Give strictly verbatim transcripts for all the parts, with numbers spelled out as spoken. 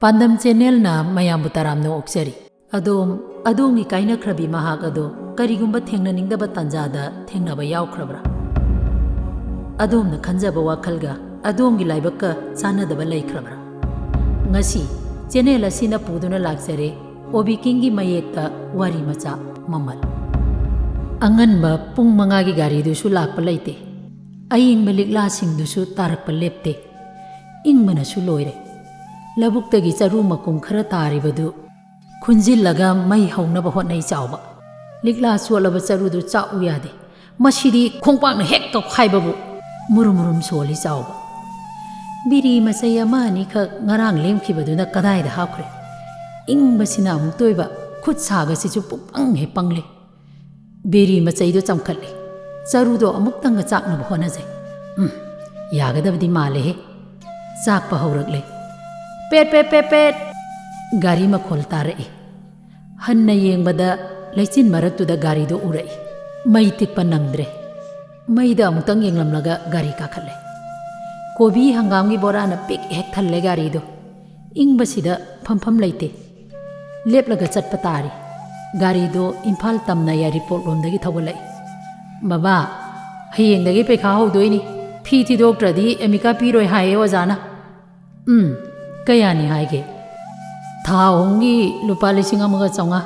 ꯄꯥꯟꯗꯝ ꯆꯦꯅꯦꯜꯅ ꯃꯌꯥꯝꯕꯨ ꯇꯔꯥꯝꯅ ꯑꯣꯛꯆꯔꯤ꯫ ꯑꯗꯣꯝ, ꯑꯗꯣꯝꯒꯤ ꯀꯥꯏꯅꯈ꯭ꯔꯕꯤ ꯃꯍꯥꯛ ꯑꯗꯣ ꯀꯔꯤꯒꯨꯝꯕ ꯊꯦꯡꯅꯅꯤꯡꯗꯕ ꯇꯥꯟꯖꯥꯗ ꯊꯦꯡꯅꯕ ꯌꯥꯎꯈ꯭ꯔꯕ꯭ꯔꯥ? ꯑꯗꯣꯝꯅ ꯈꯟꯖꯕ ꯋꯥꯈꯜꯒ ꯑꯗꯣꯝꯒꯤ ꯂꯥꯏꯕꯛꯀ ꯆꯥꯟꯅꯗꯕ ꯂꯩꯈ꯭ꯔꯕ꯭ꯔꯥ? ꯉꯁꯤ ꯆꯦꯅꯦꯜ ꯑꯁꯤꯅ ꯄꯨꯗꯨꯅ ꯂꯥꯛꯆꯔꯦ ꯑꯣꯕꯤꯀꯤꯡꯒꯤ ꯃꯌꯦꯛꯇ ꯋꯥꯔꯤ ꯃꯆꯥ ꯃꯃꯜ꯫ ꯑꯉꯟꯕ ꯄꯨꯡ ꯃꯉꯥꯒꯤ ꯒꯥꯔꯤꯗꯨꯁꯨ ꯂꯥꯛꯄ ꯂꯩꯇꯦ꯫ ꯑꯌꯤꯡꯕ ꯂꯤꯛꯂꯥꯁꯤꯡꯗꯨꯁꯨ ꯇꯥꯔꯛꯄ ꯂꯦꯞꯇꯦ꯫ ꯏꯪꯕꯅꯁꯨ ꯂꯣꯏꯔꯦ꯫ ꯂꯧꯕꯨꯛꯇꯒꯤ ꯆꯔꯨ ꯃꯀꯨꯝ ꯈꯔ ꯇꯥꯔꯤꯕꯗꯨ ꯈꯨꯟꯖꯤꯜꯂꯒ ꯃꯩ ꯍꯧꯅꯕ ꯍꯣꯠꯅꯩ ꯆꯥꯎꯕ꯫ ꯂꯤꯛꯂꯥ ꯆꯣꯠꯂꯕ ꯆꯔꯨꯗꯨ ꯆꯥꯛꯎ ꯌꯥꯗꯦ꯫ ꯃꯁꯤꯗꯤ ꯈꯣꯡꯄꯥꯛꯅ ꯍꯦꯛ ꯇꯧꯈꯥꯏꯕꯕꯨ ꯃꯨꯔꯨꯝ ꯃꯨꯔꯨꯝ ꯁꯣꯜꯂꯤ ꯆꯥꯎꯕ꯫ ꯕꯤꯔꯤ ꯃꯆꯩ ꯑꯃ ꯑꯅꯤꯈꯛ ꯉꯔꯥꯡ ꯂꯦꯝꯈꯤꯕꯗꯨꯅ ꯀꯗꯥꯏꯗ ꯍꯥꯞꯈ꯭ꯔꯦ? ꯏꯪꯕꯁꯤꯅ ꯑꯃꯨꯛꯇ ꯑꯣꯏꯕ ꯈꯨꯠ ꯁꯥꯒꯁꯤꯁꯨ ꯄꯨꯛꯄꯪ ꯍꯦꯛ ꯄꯪꯂꯦ꯫ ꯕꯤꯔꯤ ꯃꯆꯩꯗꯣ ꯆꯝꯈꯠꯂꯦ꯫ ꯆꯔꯨꯗꯣ ꯑꯃꯨꯛꯇꯪꯒ ꯆꯥꯛꯅꯕ ꯍꯣꯠꯅꯖꯩ꯫ ꯎꯝ, ꯌꯥꯒꯗꯕꯗꯤ ꯃꯥꯜꯂꯦꯍꯦ꯫ ꯆꯥꯛꯄ ꯍꯧꯔꯛꯂꯦ꯫ ꯄꯦꯠ ꯄꯦꯠ ꯄꯦꯠ ꯄꯦꯠ꯫ ꯒꯥꯔꯤ ꯃꯈꯣꯜ ꯇꯥꯔꯛꯏ꯫ ꯍꯟꯅ ꯌꯦꯡꯕꯗ ꯂꯩꯆꯤꯟ ꯃꯔꯛꯇꯨꯗ ꯒꯥꯔꯤꯗꯣ ꯎꯔꯛꯏ꯫ ꯃꯩ ꯇꯤꯛꯄ ꯅꯪꯗ꯭ꯔꯦ꯫ ꯃꯩꯗ ꯑꯃꯨꯛꯇꯪ ꯌꯦꯡꯂꯝꯂꯒ ꯒꯥꯔꯤ ꯀꯥꯈꯠꯂꯦ꯫ ꯀꯣꯕꯤ ꯍꯪꯒꯥꯝꯒꯤ ꯕꯣꯔꯥꯅ ꯄꯤꯛ ꯍꯦꯛ ꯊꯜꯂꯦ ꯒꯥꯔꯤꯗꯣ꯫ ꯏꯪꯕꯁꯤꯗ ꯐꯝꯐꯝ ꯂꯩꯇꯦ꯫ ꯂꯦꯞꯂꯒ ꯆꯠꯄ ꯇꯥꯔꯦ꯫ ꯒꯥꯔꯤꯗꯣ ꯏꯝꯐꯥꯜ ꯇꯝꯅ ꯌꯥꯏꯔꯤꯄꯣꯛꯂꯣꯝꯗꯒꯤ ꯊꯧꯒꯠꯂꯛꯏ꯫ "ꯕꯕꯥ, ꯍꯌꯦꯡꯗꯒꯤ ꯄꯩꯈꯥ ꯍꯧꯗꯣꯏꯅꯤ꯫ ꯐꯤ ꯊꯤꯗꯣꯛꯇ꯭ꯔꯗꯤ ꯑꯦꯃꯤꯀꯥ ꯄꯤꯔꯣꯏ ꯍꯥꯏꯌꯦ ꯑꯣꯖꯥꯅ꯫" "ꯎꯝ, ꯀꯌꯥꯅꯤ ꯍꯥꯏꯒꯦ?" "ꯊꯥ ꯑꯍꯨꯝꯒꯤ ꯂꯨꯄꯥ ꯂꯤꯁꯤꯡ ꯑꯃꯒ ꯆꯥꯝꯃꯉꯥ꯫"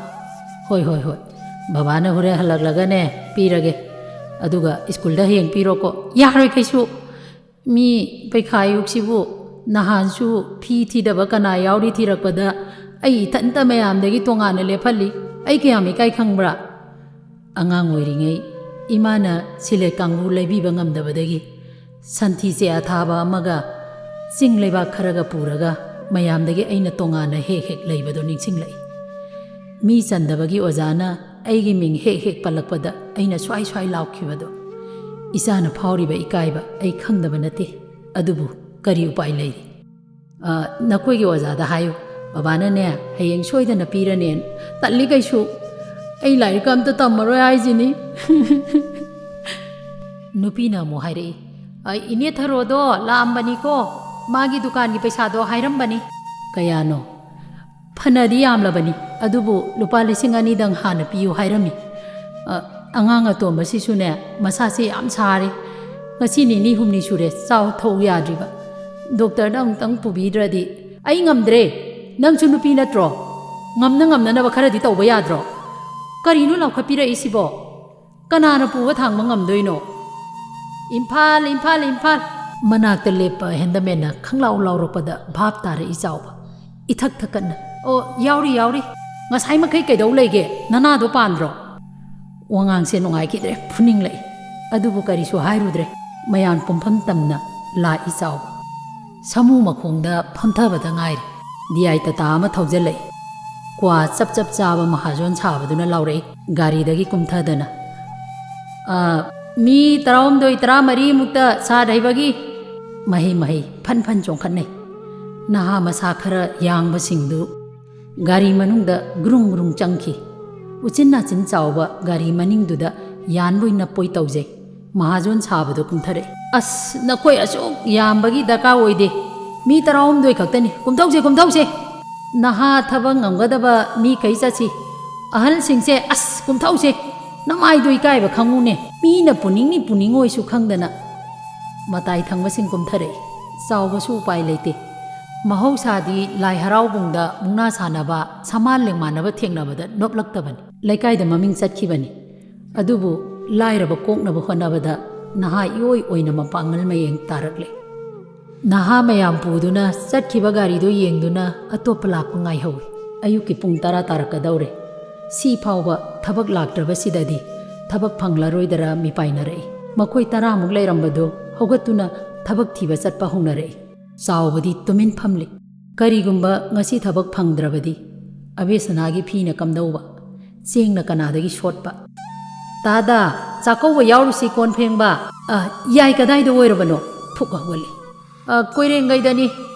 "ꯍꯣꯏ, ꯍꯣꯏ, ꯍꯣꯏ꯫ ꯕꯕꯥꯅ ꯍꯣꯔꯦꯟ ꯍꯜꯂꯛꯂꯒꯅꯦ ꯄꯤꯔꯒꯦ꯫ ꯑꯗꯨꯒ ꯁ꯭ꯀꯨꯜꯗ ꯍꯌꯦꯡ ꯄꯤꯔꯣꯀꯣ꯫" "ꯌꯥꯔꯣꯏ ꯀꯩꯁꯨ꯫ ꯃꯤ ꯄꯩꯈꯥ ꯑꯌꯨꯛꯁꯤꯕꯨ꯫ ꯅꯍꯥꯟꯁꯨ ꯐꯤ ꯊꯤꯗꯕ ꯀꯅꯥ ꯌꯥꯎꯔꯤ ꯊꯤꯔꯛꯄꯗ ꯑꯩ ꯏꯊꯟꯇ ꯃꯌꯥꯝꯗꯒꯤ ꯇꯣꯉꯥꯟꯅ ꯂꯦꯞꯍꯜꯂꯤ꯫ ꯑꯩ ꯀꯌꯥꯝ ꯏꯀꯥꯏ ꯈꯪꯕ꯭ꯔꯥ?" ꯑꯉꯥꯡ ꯑꯣꯏꯔꯤꯉꯩ ꯏꯃꯥꯅ ꯁꯤꯂꯦꯠ ꯀꯥꯡꯕꯨ ꯂꯩꯕꯤꯕ ꯉꯝꯗꯕꯗꯒꯤ ꯁꯟꯊꯤ ꯆꯦ ꯑꯊꯥꯕ ꯑꯃꯒ ꯆꯤꯡ ꯂꯩꯕꯥꯛ ꯈꯔꯒ ꯄꯨꯔꯒ ꯃꯌꯥꯝꯗꯒꯤ ꯑꯩꯅ ꯇꯣꯉꯥꯟꯅ ꯍꯦꯛ ꯍꯦꯛ ꯂꯩꯕꯗꯣ ꯅꯤꯡꯁꯤꯡꯂꯛꯏ꯫ ꯃꯤ ꯆꯟꯗꯕꯒꯤ ꯑꯣꯖꯥꯅ ꯑꯩꯒꯤ ꯃꯤꯡ ꯍꯦꯛ ꯍꯦꯛ ꯄꯜꯂꯛꯄꯗ ꯑꯩꯅ ꯁ꯭ꯋꯥꯏ ꯁ꯭ꯋꯥꯏ ꯂꯥꯎꯈꯤꯕꯗꯣ꯫ ꯏꯆꯥꯅ ꯐꯥꯎꯔꯤꯕ ꯏꯀꯥꯏꯕ ꯑꯩ ꯈꯪꯗꯕ ꯅꯠꯇꯦ꯫ ꯑꯗꯨꯕꯨ ꯀꯔꯤ ꯎꯄꯥꯏ ꯂꯩꯔꯤ? "ꯑ, ꯅꯈꯣꯏꯒꯤ ꯑꯣꯖꯥꯗ ꯍꯥꯏꯌꯨ, ꯕꯕꯥꯅꯅꯦ ꯍꯌꯦꯡ ꯁꯣꯏꯗꯅ ꯄꯤꯔꯅꯦꯅ꯫" "ꯇꯜꯂꯤ ꯀꯩꯁꯨ꯫ ꯑꯩ ꯂꯥꯏꯔꯤꯛꯀ ꯑꯝꯇ ꯇꯝꯃꯔꯣꯏ ꯍꯥꯏꯁꯤꯅꯤ꯫" ꯅꯨꯄꯤꯅ ꯑꯃꯨꯛ ꯍꯥꯏꯔꯛꯏ, "ꯑ, ꯏꯅꯦ ꯊꯔꯣꯗꯣ ꯂꯥꯛꯑꯝꯕꯅꯤꯀꯣ꯫ ꯃꯥꯒꯤ ꯗꯨꯀꯥꯟꯒꯤ ꯄꯩꯁꯥꯗꯣ ꯍꯥꯏꯔꯝꯕꯅꯤ꯫ "ꯀꯌꯥꯅꯣ?" "ꯐꯅꯗꯤ ꯌꯥꯝꯂꯕꯅꯤ, ꯑꯗꯨꯕꯨ ꯂꯨꯄꯥ ꯂꯤꯁꯤꯡ ꯑꯅꯤꯗꯪ ꯍꯥꯟꯅ ꯄꯤꯌꯨ ꯍꯥꯏꯔꯝꯃꯤ꯫ ꯑ, ꯑꯉꯥꯡ ꯑꯇꯣꯝꯕꯁꯤꯁꯨꯅꯦ, ꯃꯁꯥꯁꯦ ꯌꯥꯝ ꯁꯥꯔꯦ꯫ ꯉꯁꯤ ꯅꯤꯅꯤ ꯍꯨꯝꯅꯤ ꯁꯨꯔꯦ ꯆꯥꯎ ꯊꯛꯎ ꯌꯥꯗ꯭ꯔꯤꯕ꯫ ꯗꯣꯛꯇꯔꯗ ꯑꯃꯨꯛꯇꯪ ꯄꯨꯕꯤꯗ꯭ꯔꯗꯤ꯫ ꯑꯩ ꯉꯝꯗ꯭ꯔꯦ꯫ ꯅꯪꯁꯨ ꯅꯨꯄꯤ ꯅꯠꯇ꯭ꯔꯣ? ꯉꯝꯅ ꯉꯝꯅꯅꯕ ꯈꯔꯗꯤ ꯇꯧꯕ ꯌꯥꯗ꯭ꯔꯣ? ꯀꯔꯤꯅꯣ ꯂꯥꯎꯈꯠꯄꯤꯔꯛꯏꯁꯤꯕꯣ? ꯀꯅꯥꯅ ꯄꯨꯕ ꯊꯥꯡꯕ ꯉꯝꯗꯣꯏꯅꯣ?" "ꯏꯝꯐꯥꯜ, ꯏꯝꯐꯥꯜ, ꯏꯝꯐꯥꯜ!" ꯃꯅꯥꯛꯇ ꯂꯦꯞꯄ ꯍꯦꯟꯗꯃꯦꯟꯅ ꯈꯪꯂꯥꯎ ꯂꯥꯎꯔꯛꯄꯗ ꯚꯥꯞ ꯇꯥꯔꯛꯏ ꯆꯥꯎꯕ꯫ ꯏꯊꯛ ꯊꯛꯀꯠꯅ, "ꯑꯣ, ꯌꯥꯎꯔꯤ, ꯌꯥꯎꯔꯤ꯫ ꯉꯁꯥꯏ ꯃꯈꯩ ꯀꯩꯗꯧ ꯂꯩꯒꯦ? ꯅꯅꯥꯗꯣ ꯄꯥꯟꯗ꯭ꯔꯣ?" ꯋꯥꯉꯥꯡꯁꯦ ꯅꯨꯡꯉꯥꯏꯈꯤꯗ꯭ꯔꯦ, ꯐꯨꯅꯤꯡꯂꯛꯏ꯫ ꯑꯗꯨꯕꯨ ꯀꯔꯤꯁꯨ ꯍꯥꯏꯔꯨꯗ꯭ꯔꯦ꯫ ꯃꯌꯥꯝ ꯄꯨꯝꯐꯝ ꯇꯝꯅ ꯂꯥꯛꯏ ꯆꯥꯎꯕ꯫ ꯁꯥꯃꯨ ꯃꯈꯣꯡꯗ ꯐꯝꯊꯕꯗ ꯉꯥꯏꯔꯤ꯫ ꯗꯤ ꯑꯥꯏ ꯇꯥꯇꯥ ꯑꯃ ꯊꯧꯖꯤꯜꯂꯛꯏ꯫ ꯀ꯭ꯋꯥ ꯆꯞ ꯆꯞ ꯆꯥꯕ ꯃꯍꯥꯖꯣꯟ ꯁꯥꯕꯗꯨꯅ ꯂꯥꯎꯔꯛꯏ, ꯒꯥꯔꯤꯗꯒꯤ ꯀꯨꯝꯊꯗꯅ꯫ "ꯑ, ꯃꯤ ꯇꯔꯥꯍꯨꯝꯗꯣꯏ, ꯇꯔꯥꯃꯔꯤꯃꯨꯛꯇ ꯁꯥꯠ ꯍꯩꯕꯒꯤ ꯃꯍꯩ ꯃꯍꯩ ꯐꯟ ꯐꯟ ꯆꯣꯡꯈꯠꯅꯩ꯫" ꯅꯍꯥ ꯃꯁꯥ ꯈꯔ ꯌꯥꯡꯕꯁꯤꯡꯗꯨ ꯒꯥꯔꯤ ꯃꯅꯨꯡꯗ ꯒ꯭ꯔꯨꯡ ꯒ꯭ꯔꯨꯡ ꯆꯪꯈꯤ꯫ ꯎꯆꯤꯟ ꯅꯥꯆꯤꯟ ꯆꯥꯎꯕ ꯒꯥꯔꯤ ꯃꯅꯤꯡꯗꯨꯗ ꯌꯥꯟꯕꯣꯏ ꯅꯞꯄꯣꯏ ꯇꯧꯖꯩ꯫ ꯃꯍꯥꯖꯣꯟ ꯁꯥꯕꯗꯨ ꯀꯨꯝꯊꯔꯛꯏ꯫ "ꯑꯁ, ꯅꯈꯣꯏ ꯑꯁꯨꯛ ꯌꯥꯝꯕꯒꯤ ꯗꯔꯀꯥꯔ ꯑꯣꯏꯗꯦ꯫ ꯃꯤ ꯇꯔꯥꯍꯨꯝꯗꯣꯏ ꯈꯛꯇꯅꯤ꯫ ꯀꯨꯝꯊꯧꯁꯦ, ꯀꯨꯝꯊꯧꯁꯦ꯫ ꯅꯍꯥ ꯊꯕꯛ ꯉꯝꯒꯗꯕ ꯃꯤꯈꯩ ꯆꯠꯁꯤ꯫ ꯑꯍꯜꯁꯤꯡꯁꯦ, ꯑꯁ, ꯀꯨꯝꯊꯧꯁꯦ꯫ ꯅꯃꯥꯏꯗꯣ ꯏꯀꯥꯏꯕ ꯈꯪꯉꯨꯅꯦ꯫ ꯃꯤꯅ ꯄꯨꯅꯤꯡꯅꯤ ꯄꯨꯅꯤꯡꯉꯣꯏꯁꯨ ꯈꯪꯗꯅ꯫" ꯃꯇꯥꯏ ꯊꯪꯕꯁꯤꯡ ꯀꯨꯝꯊꯔꯛꯏ꯫ ꯆꯥꯎꯕꯁꯨ ꯎꯄꯥꯏ ꯂꯩꯇꯦ꯫ ꯃꯍꯧꯁꯥꯗꯤ ꯂꯥꯏ ꯍꯔꯥꯎꯕꯨꯡꯗ ꯃꯨꯛꯅꯥ ꯁꯥꯟꯅꯕ, ꯁꯃꯥꯟ ꯂꯦꯡꯃꯥꯟꯅꯕ ꯊꯦꯡꯅꯕꯗ ꯅꯣꯞꯂꯛꯇꯕꯅꯤ꯫ ꯂꯩꯀꯥꯏꯗ ꯃꯃꯤꯡ ꯆꯠꯈꯤꯕꯅꯤ꯫ ꯑꯗꯨꯕꯨ ꯂꯥꯏꯔꯕ ꯀꯣꯛꯅꯕ ꯍꯣꯠꯅꯕꯗ ꯅꯍꯥ ꯏꯑꯣꯏ ꯑꯣꯏꯅ ꯃꯄꯥꯡꯒꯜ ꯃꯌꯦꯡ ꯇꯥꯔꯛꯂꯦ꯫ ꯅꯍꯥ ꯃꯌꯥꯝ ꯄꯨꯗꯨꯅ ꯆꯠꯈꯤꯕ ꯒꯥꯔꯤꯗꯨ ꯌꯦꯡꯗꯨꯅ ꯑꯇꯣꯞꯄ ꯂꯥꯛꯄ ꯉꯥꯏꯍꯧꯏ꯫ ꯑꯌꯨꯛꯀꯤ ꯄꯨꯡ ꯇꯔꯥ ꯇꯥꯔꯛꯀꯗꯧꯔꯦ꯫ ꯁꯤ ꯐꯥꯎꯕ ꯊꯕꯛ ꯂꯥꯛꯇ꯭ꯔꯕꯁꯤꯗꯗꯤ ꯊꯕꯛ ꯐꯪꯂꯔꯣꯏꯗꯔ ꯃꯤꯄꯥꯏꯅꯔꯛꯏ꯫ ꯃꯈꯣꯏ ꯇꯔꯥꯃꯨꯛ ꯂꯩꯔꯝꯕꯗꯨ ꯍꯧꯒꯠꯇꯨꯅ ꯊꯕꯛ ꯊꯤꯕ ꯆꯠꯄ ꯍꯧꯅꯔꯛꯏ꯫ ꯆꯥꯎꯕꯗꯤ ꯇꯨꯃꯤꯟ ꯐꯝꯂꯤ꯫ ꯀꯔꯤꯒꯨꯝꯕ ꯉꯁꯤ ꯊꯕꯛ ꯐꯪꯗ꯭ꯔꯕꯗꯤ ꯑꯕꯦꯁꯅꯥꯒꯤ ꯐꯤꯅ ꯀꯝꯗꯧꯕ? ꯆꯦꯡꯅ ꯀꯅꯥꯗꯒꯤ ꯁꯣꯠꯄ? "ꯇꯥꯗ, ꯆꯥꯛꯀꯧꯕ ꯌꯥꯎꯔꯨꯁꯤ, ꯀꯣꯟ ꯐꯦꯡꯕ꯫" "ꯑ, ꯌꯥꯏ, ꯀꯗꯥꯏꯗ ꯑꯣꯏꯔꯕꯅꯣ?" ꯐꯨꯛ ꯍꯧꯒꯠꯂꯤ꯫ "ꯑ, ꯀꯣꯏꯔꯦꯡꯒꯩꯗꯅꯤ꯫"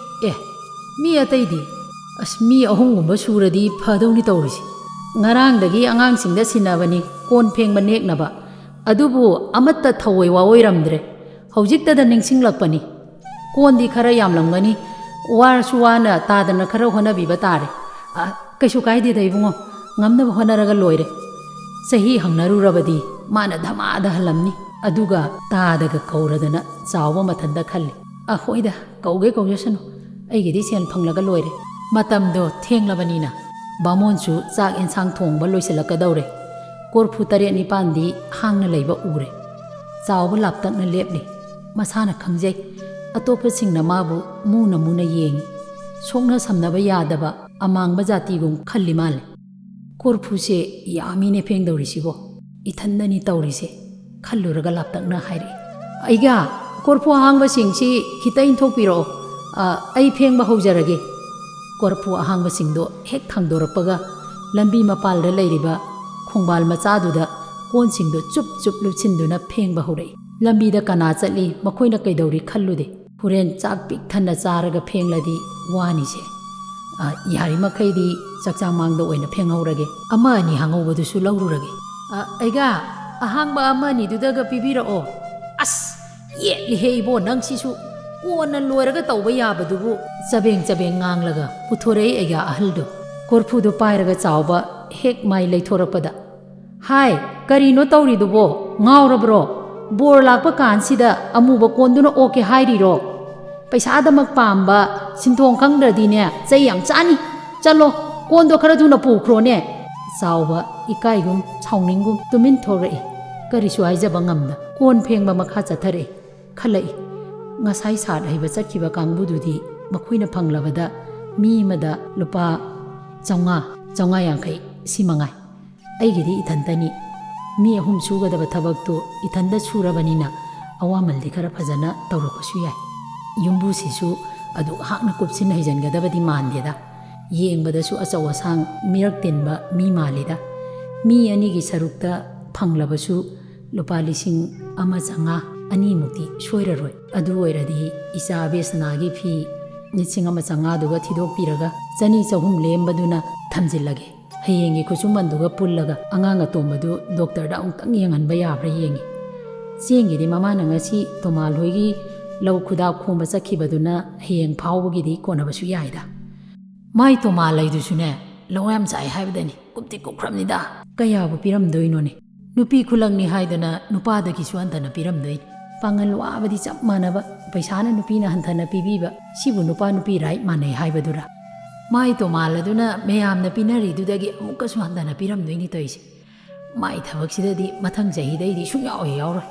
"ꯑꯦ, ꯃꯤ ꯑꯇꯩꯗꯤ?" "ꯑꯁ, ꯃꯤ ꯑꯍꯨꯝꯒꯨꯝꯕ ꯁꯨꯔꯗꯤ ꯐꯗꯧꯅꯤ ꯇꯧꯔꯤꯁꯤ꯫ ꯉꯔꯥꯡꯗꯒꯤ ꯑꯉꯥꯡꯁꯤꯡꯗ ꯁꯤꯟꯅꯕꯅꯤ ꯀꯣꯟ ꯐꯦꯡꯕ ꯅꯦꯛꯅꯕ꯫ ꯑꯗꯨꯕꯨ ꯑꯃꯠꯇ ꯊꯧꯑꯣꯏ ꯋꯥꯑꯣꯏꯔꯝꯗ꯭ꯔꯦ꯫ ꯍꯧꯖꯤꯛꯇꯗ ꯅꯤꯡꯁꯤꯡꯂꯛꯄꯅꯤ꯫ ꯀꯣꯟꯗꯤ ꯈꯔ ꯌꯥꯝꯂꯝꯒꯅꯤ, ꯋꯥꯔꯁꯨ ꯋꯥꯅ ꯇꯥꯗꯅ ꯈꯔ ꯍꯣꯠꯅꯕꯤꯕ ꯇꯥꯔꯦ꯫ "ꯑ, ꯀꯩꯁꯨ ꯀꯥꯏꯗꯦꯗ ꯏꯕꯨꯡꯉꯣ, ꯉꯝꯅꯕ ꯍꯣꯠꯅꯔꯒ ꯂꯣꯏꯔꯦ꯫ ꯆꯍꯤ ꯍꯪꯅꯔꯨꯔꯕꯗꯤ ꯃꯥꯅ ꯙꯃꯥꯗ ꯍꯜꯂꯝꯅꯤ꯫ ꯑꯗꯨꯒ ꯇꯥꯗꯒ ꯀꯧꯔꯗꯅ ꯆꯥꯎꯕ ꯃꯊꯟꯇ ꯈꯜꯂꯤ꯫ ꯑ, ꯍꯣꯏꯗ, ꯀꯧꯒꯦ ꯀꯧꯖꯁꯅꯨ, ꯑꯩꯒꯤꯗꯤ ꯁꯦꯟ ꯐꯪꯂꯒ ꯂꯣꯏꯔꯦ"꯫ ꯃꯇꯝꯗꯣ ꯊꯦꯡꯂꯕꯅꯤꯅ ꯕꯥꯃꯣꯟꯁꯨ ꯆꯥꯛ ꯑꯦꯟꯁꯥꯡ ꯊꯣꯡꯕ ꯂꯣꯏꯁꯤꯜꯂꯛꯀꯗꯧꯔꯦ꯫ ꯀꯣꯔꯐꯨ ꯇꯔꯦꯠ ꯅꯤꯄꯥꯟꯗꯤ ꯍꯥꯡꯅ ꯂꯩꯕ ꯎꯔꯦ꯫ ꯆꯥꯎꯕ ꯂꯥꯞꯇꯛꯅ ꯂꯦꯞꯂꯤ꯫ ꯃꯁꯥꯅ ꯈꯪꯖꯩ, ꯑꯇꯣꯞꯄꯁꯤꯡꯅ ꯃꯥꯕꯨ ꯃꯨꯅ ꯃꯨꯅ ꯌꯦꯡꯉꯤ꯫ ꯁꯣꯛꯅ ꯁꯝꯅꯕ ꯌꯥꯗꯕ ꯑꯃꯥꯡꯕ ꯖꯥꯇꯤꯒꯨꯝ ꯈꯜꯂꯤ ꯃꯥꯜꯂꯦ꯫ "ꯀꯣꯔꯐꯨꯁꯦ ꯌꯥꯝꯃꯤꯅꯦ ꯐꯦꯡꯗꯧꯔꯤꯁꯤꯕꯣ, ꯏꯊꯟꯗꯅꯤ ꯇꯧꯔꯤꯁꯦ" ꯈꯜꯂꯨꯔꯒ ꯂꯥꯞꯇꯛꯅ ꯍꯥꯏꯔꯛꯏ꯫ "ꯑꯩꯒꯥ, ꯀꯣꯔꯐꯨ ꯑꯍꯥꯡꯕꯁꯤꯡꯁꯤ ꯈꯤꯇ ꯏꯟꯊꯣꯛꯄꯤꯔꯛꯑꯣ, ꯑ, ꯑꯩ ꯐꯦꯡꯕ ꯍꯧꯖꯔꯒꯦ"꯫ ꯀꯣꯔꯐꯨ ꯑꯍꯥꯡꯕꯁꯤꯡꯗꯣ ꯍꯦꯛ ꯊꯥꯡꯗꯣꯔꯛꯄꯒ ꯂꯝꯕꯤ ꯃꯄꯥꯜꯗ ꯂꯩꯔꯤꯕ ꯈꯣꯡꯕꯥꯜ ꯃꯆꯥꯗꯨꯗ ꯀꯣꯟꯁꯤꯡꯗꯣ ꯆꯨꯞ ꯆꯨꯞ ꯂꯨꯞꯁꯤꯟꯗꯨꯅ ꯐꯦꯡꯕ ꯍꯧꯔꯛꯏ꯫ ꯂꯝꯕꯤꯗ ꯀꯅꯥ ꯆꯠꯂꯤ, ꯃꯈꯣꯏꯅ ꯀꯩꯗꯧꯔꯤ ꯈꯜꯂꯨꯗꯦ꯫ ꯍꯣꯔꯦꯟ ꯆꯥꯛ ꯄꯤꯛ ꯊꯟꯅ ꯆꯥꯔꯒ ꯐꯦꯡꯂꯗꯤ ꯋꯥꯅꯤꯁꯦ꯫ ꯑ, ꯌꯥꯔꯤꯃꯈꯩꯗꯤ ꯆꯥꯛꯆꯥ ꯃꯥꯡꯗ ꯑꯣꯏꯅ ꯐꯦꯡꯍꯧꯔꯒꯦ꯫ ꯑꯃ ꯑꯅꯤ ꯍꯥꯡꯍꯧꯕꯗꯨꯁꯨ ꯂꯧꯔꯨꯔꯒꯦ꯫ "ꯑ, ꯑꯩꯒꯥ, ꯑꯍꯥꯡꯕ ꯑꯃ ꯑꯅꯤꯗꯨꯗꯒ ꯄꯤꯕꯤꯔꯛꯑꯣ"꯫ "ꯑꯁ, ꯌꯦꯠꯂꯤꯍꯦ ꯏꯕꯣ, ꯅꯪꯁꯤꯁꯨ ꯀꯣꯟꯅ ꯂꯣꯏꯔꯒ ꯇꯧꯕ ꯌꯥꯕꯗꯨꯕꯨ"꯫ ꯆꯕꯦꯡ ꯆꯕꯦꯡ ꯉꯥꯡꯂꯒ ꯄꯨꯊꯣꯔꯛꯏ ꯑꯩꯒꯥ ꯑꯍꯜꯗꯣ꯫ ꯀꯣꯔꯐꯨꯗꯨ ꯄꯥꯏꯔꯒ ꯆꯥꯎꯕ ꯍꯦꯛ ꯃꯥꯏ ꯂꯩꯊꯣꯔꯛꯄꯗ, "ꯍꯥꯏ, ꯀꯔꯤꯅꯣ ꯇꯧꯔꯤꯗꯨꯕꯣ? ꯉꯥꯎꯔꯕ꯭ꯔꯣ? ꯕꯣꯔ ꯂꯥꯛꯄ ꯀꯥꯟꯁꯤꯗ ꯑꯃꯨꯕ ꯀꯣꯟꯗꯨꯅ ꯑꯣꯛꯀꯦ ꯍꯥꯏꯔꯤꯔꯣ? ꯄꯩꯁꯥꯗꯃꯛ ꯄꯥꯝꯕ ꯁꯤꯟꯊꯣꯡ ꯈꯪꯗ꯭ꯔꯗꯤꯅꯦ, ꯆꯩ ꯌꯥꯝ ꯆꯥꯅꯤ꯫ ꯆꯠꯂꯣ, ꯀꯣꯟꯗꯣ ꯈꯔ ꯊꯨꯅ ꯄꯨꯈ꯭ꯔꯣꯅꯦ"꯫ ꯆꯥꯎꯕ ꯏꯀꯥꯏꯒꯨꯝ ꯁꯥꯎꯅꯤꯡꯒꯨꯝ ꯇꯨꯃꯤꯟ ꯊꯣꯛꯂꯛꯏ꯫ ꯀꯔꯤꯁꯨ ꯍꯥꯏꯖꯕ ꯉꯝꯗ ꯀꯣꯟ ꯐꯦꯡꯕ ꯃꯈꯥ ꯆꯠꯊꯔꯛꯏ꯫ ꯈꯜꯂꯛꯏ, ꯉꯁꯥꯏ ꯁꯥꯠ ꯍꯩꯕ ꯆꯠꯈꯤꯕ ꯀꯥꯡꯕꯨꯗꯨꯗꯤ ꯃꯈꯣꯏꯅ ꯐꯪꯂꯕꯗ ꯃꯤ ꯑꯃꯗ ꯂꯨꯄꯥ ꯆꯥꯝꯃꯉꯥ, ꯆꯥꯝꯃꯉꯥ ꯌꯥꯡꯈꯩ, ꯁꯤ ꯃꯉꯥꯏ꯫ ꯑꯩꯒꯤꯗꯤ ꯏꯊꯟꯇꯅꯤ꯫ ꯃꯤ ꯑꯍꯨꯝ ꯁꯨꯒꯗꯕ ꯊꯕꯛꯇꯨ ꯏꯊꯟꯇ ꯁꯨꯔꯕꯅꯤꯅ ꯑꯋꯥꯃꯜꯗꯤ ꯈꯔ ꯐꯖꯅ ꯇꯧꯔꯛꯄꯁꯨ ꯌꯥꯏ꯫ ꯌꯨꯝꯕꯨꯁꯤꯁꯨ ꯑꯗꯨꯛ ꯍꯥꯛꯅ ꯀꯨꯞꯁꯤꯟ ꯍꯩꯖꯟꯒꯗꯕꯗꯤ ꯃꯥꯟꯗꯦꯗ꯫ ꯌꯦꯡꯕꯗꯁꯨ ꯑꯆꯧ ꯑꯁꯥꯡ ꯃꯤꯔꯛ ꯇꯤꯟꯕ ꯃꯤ ꯃꯥꯜꯂꯤꯗ꯫ ꯃꯤ ꯑꯅꯤꯒꯤ ꯁꯔꯨꯛꯇ ꯐꯪꯂꯕꯁꯨ ꯂꯨꯄꯥ ꯂꯤꯁꯤꯡ ꯑꯃ ꯆꯥꯝꯃꯉꯥ, ꯑꯅꯤꯃꯨꯛꯇꯤ ꯁꯣꯏꯔꯔꯣꯏ꯫ ꯑꯗꯨ ꯑꯣꯏꯔꯗꯤ ꯏꯆꯥ ꯕꯦꯁꯅꯥꯒꯤ ꯐꯤ ꯂꯤꯁꯤꯡ ꯑꯃ ꯆꯥꯝꯃꯉꯥꯗꯨꯒ ꯊꯤꯗꯣꯛꯄꯤꯔꯒ ꯆꯅꯤ ꯆꯍꯨꯝ ꯂꯦꯝꯕꯗꯨꯅ ꯊꯝꯖꯤꯜꯂꯒꯦ꯫ ꯍꯌꯦꯡꯒꯤ ꯈꯨꯠꯁꯨꯃꯟꯗꯨꯒ ꯄꯨꯜꯂꯒ ꯑꯉꯥꯡ ꯑꯇꯣꯝꯕꯗꯨ ꯗꯣꯛꯇꯔꯗ ꯑꯃꯨꯛꯇꯪ ꯌꯦꯡꯍꯟꯕ ꯌꯥꯕ꯭ꯔꯥ ꯌꯦꯡꯒꯦ꯫ ꯆꯦꯡꯒꯤꯗꯤ ꯃꯃꯥꯅ ꯉꯁꯤ ꯇꯣꯃꯥꯜ ꯍꯣꯏꯒꯤ ꯂꯧ ꯈꯨꯗꯥꯞ ꯈꯣꯝꯕ ꯆꯠꯈꯤꯕꯗꯨꯅ ꯍꯌꯦꯡ ꯐꯥꯎꯕꯒꯤꯗꯤ ꯀꯣꯟꯅꯕꯁꯨ ꯌꯥꯏꯗ꯫ ꯃꯥꯏ ꯇꯣꯃꯥ ꯂꯩꯗꯨꯁꯨꯅꯦ, ꯂꯧ ꯌꯥꯝ ꯆꯥꯏ ꯍꯥꯏꯕꯗꯅꯤ, ꯀꯨꯞꯇꯤ ꯀꯨꯞꯈ꯭ꯔꯕꯅꯤꯗ꯫ ꯀꯌꯥꯕꯨ ꯄꯤꯔꯝꯗꯣꯏꯅꯣꯅꯦ? ꯅꯨꯄꯤ ꯈꯨꯂꯪꯅꯤ ꯍꯥꯏꯗꯅ ꯅꯨꯄꯥꯗꯒꯤꯁꯨ ꯍꯟꯊꯅ ꯄꯤꯔꯝꯗꯣꯏꯅꯤ꯫ ꯄꯥꯡꯒꯜ ꯋꯥꯕꯗꯤ ꯆꯞ ꯃꯥꯟꯅꯕ, ꯄꯩꯁꯥꯅ ꯅꯨꯄꯤꯅ ꯍꯟꯊꯅ ꯄꯤꯕꯤꯕ, ꯁꯤꯕꯨ ꯅꯨꯄꯥ ꯅꯨꯄꯤ right ꯃꯥꯟꯅꯩ ꯍꯥꯏꯕꯗꯨꯔꯥ? ꯃꯥꯏ ꯇꯣꯃꯥꯜ ꯑꯗꯨꯅ ꯃꯌꯥꯝꯅ ꯄꯤꯅꯔꯤꯗꯨꯗꯒꯤ ꯑꯃꯨꯛꯀꯁꯨ ꯍꯟꯊꯅ ꯄꯤꯔꯝꯗꯣꯏꯅꯤ ꯇꯧꯔꯤꯁꯦ꯫ ꯃꯥꯏ ꯊꯕꯛꯁꯤꯗꯗꯤ ꯃꯊꯪ ꯆꯍꯤꯗꯩꯗꯤ ꯁꯨꯡꯌꯥꯎ ꯍꯦꯛ ꯌꯥꯎꯔꯣꯏ꯫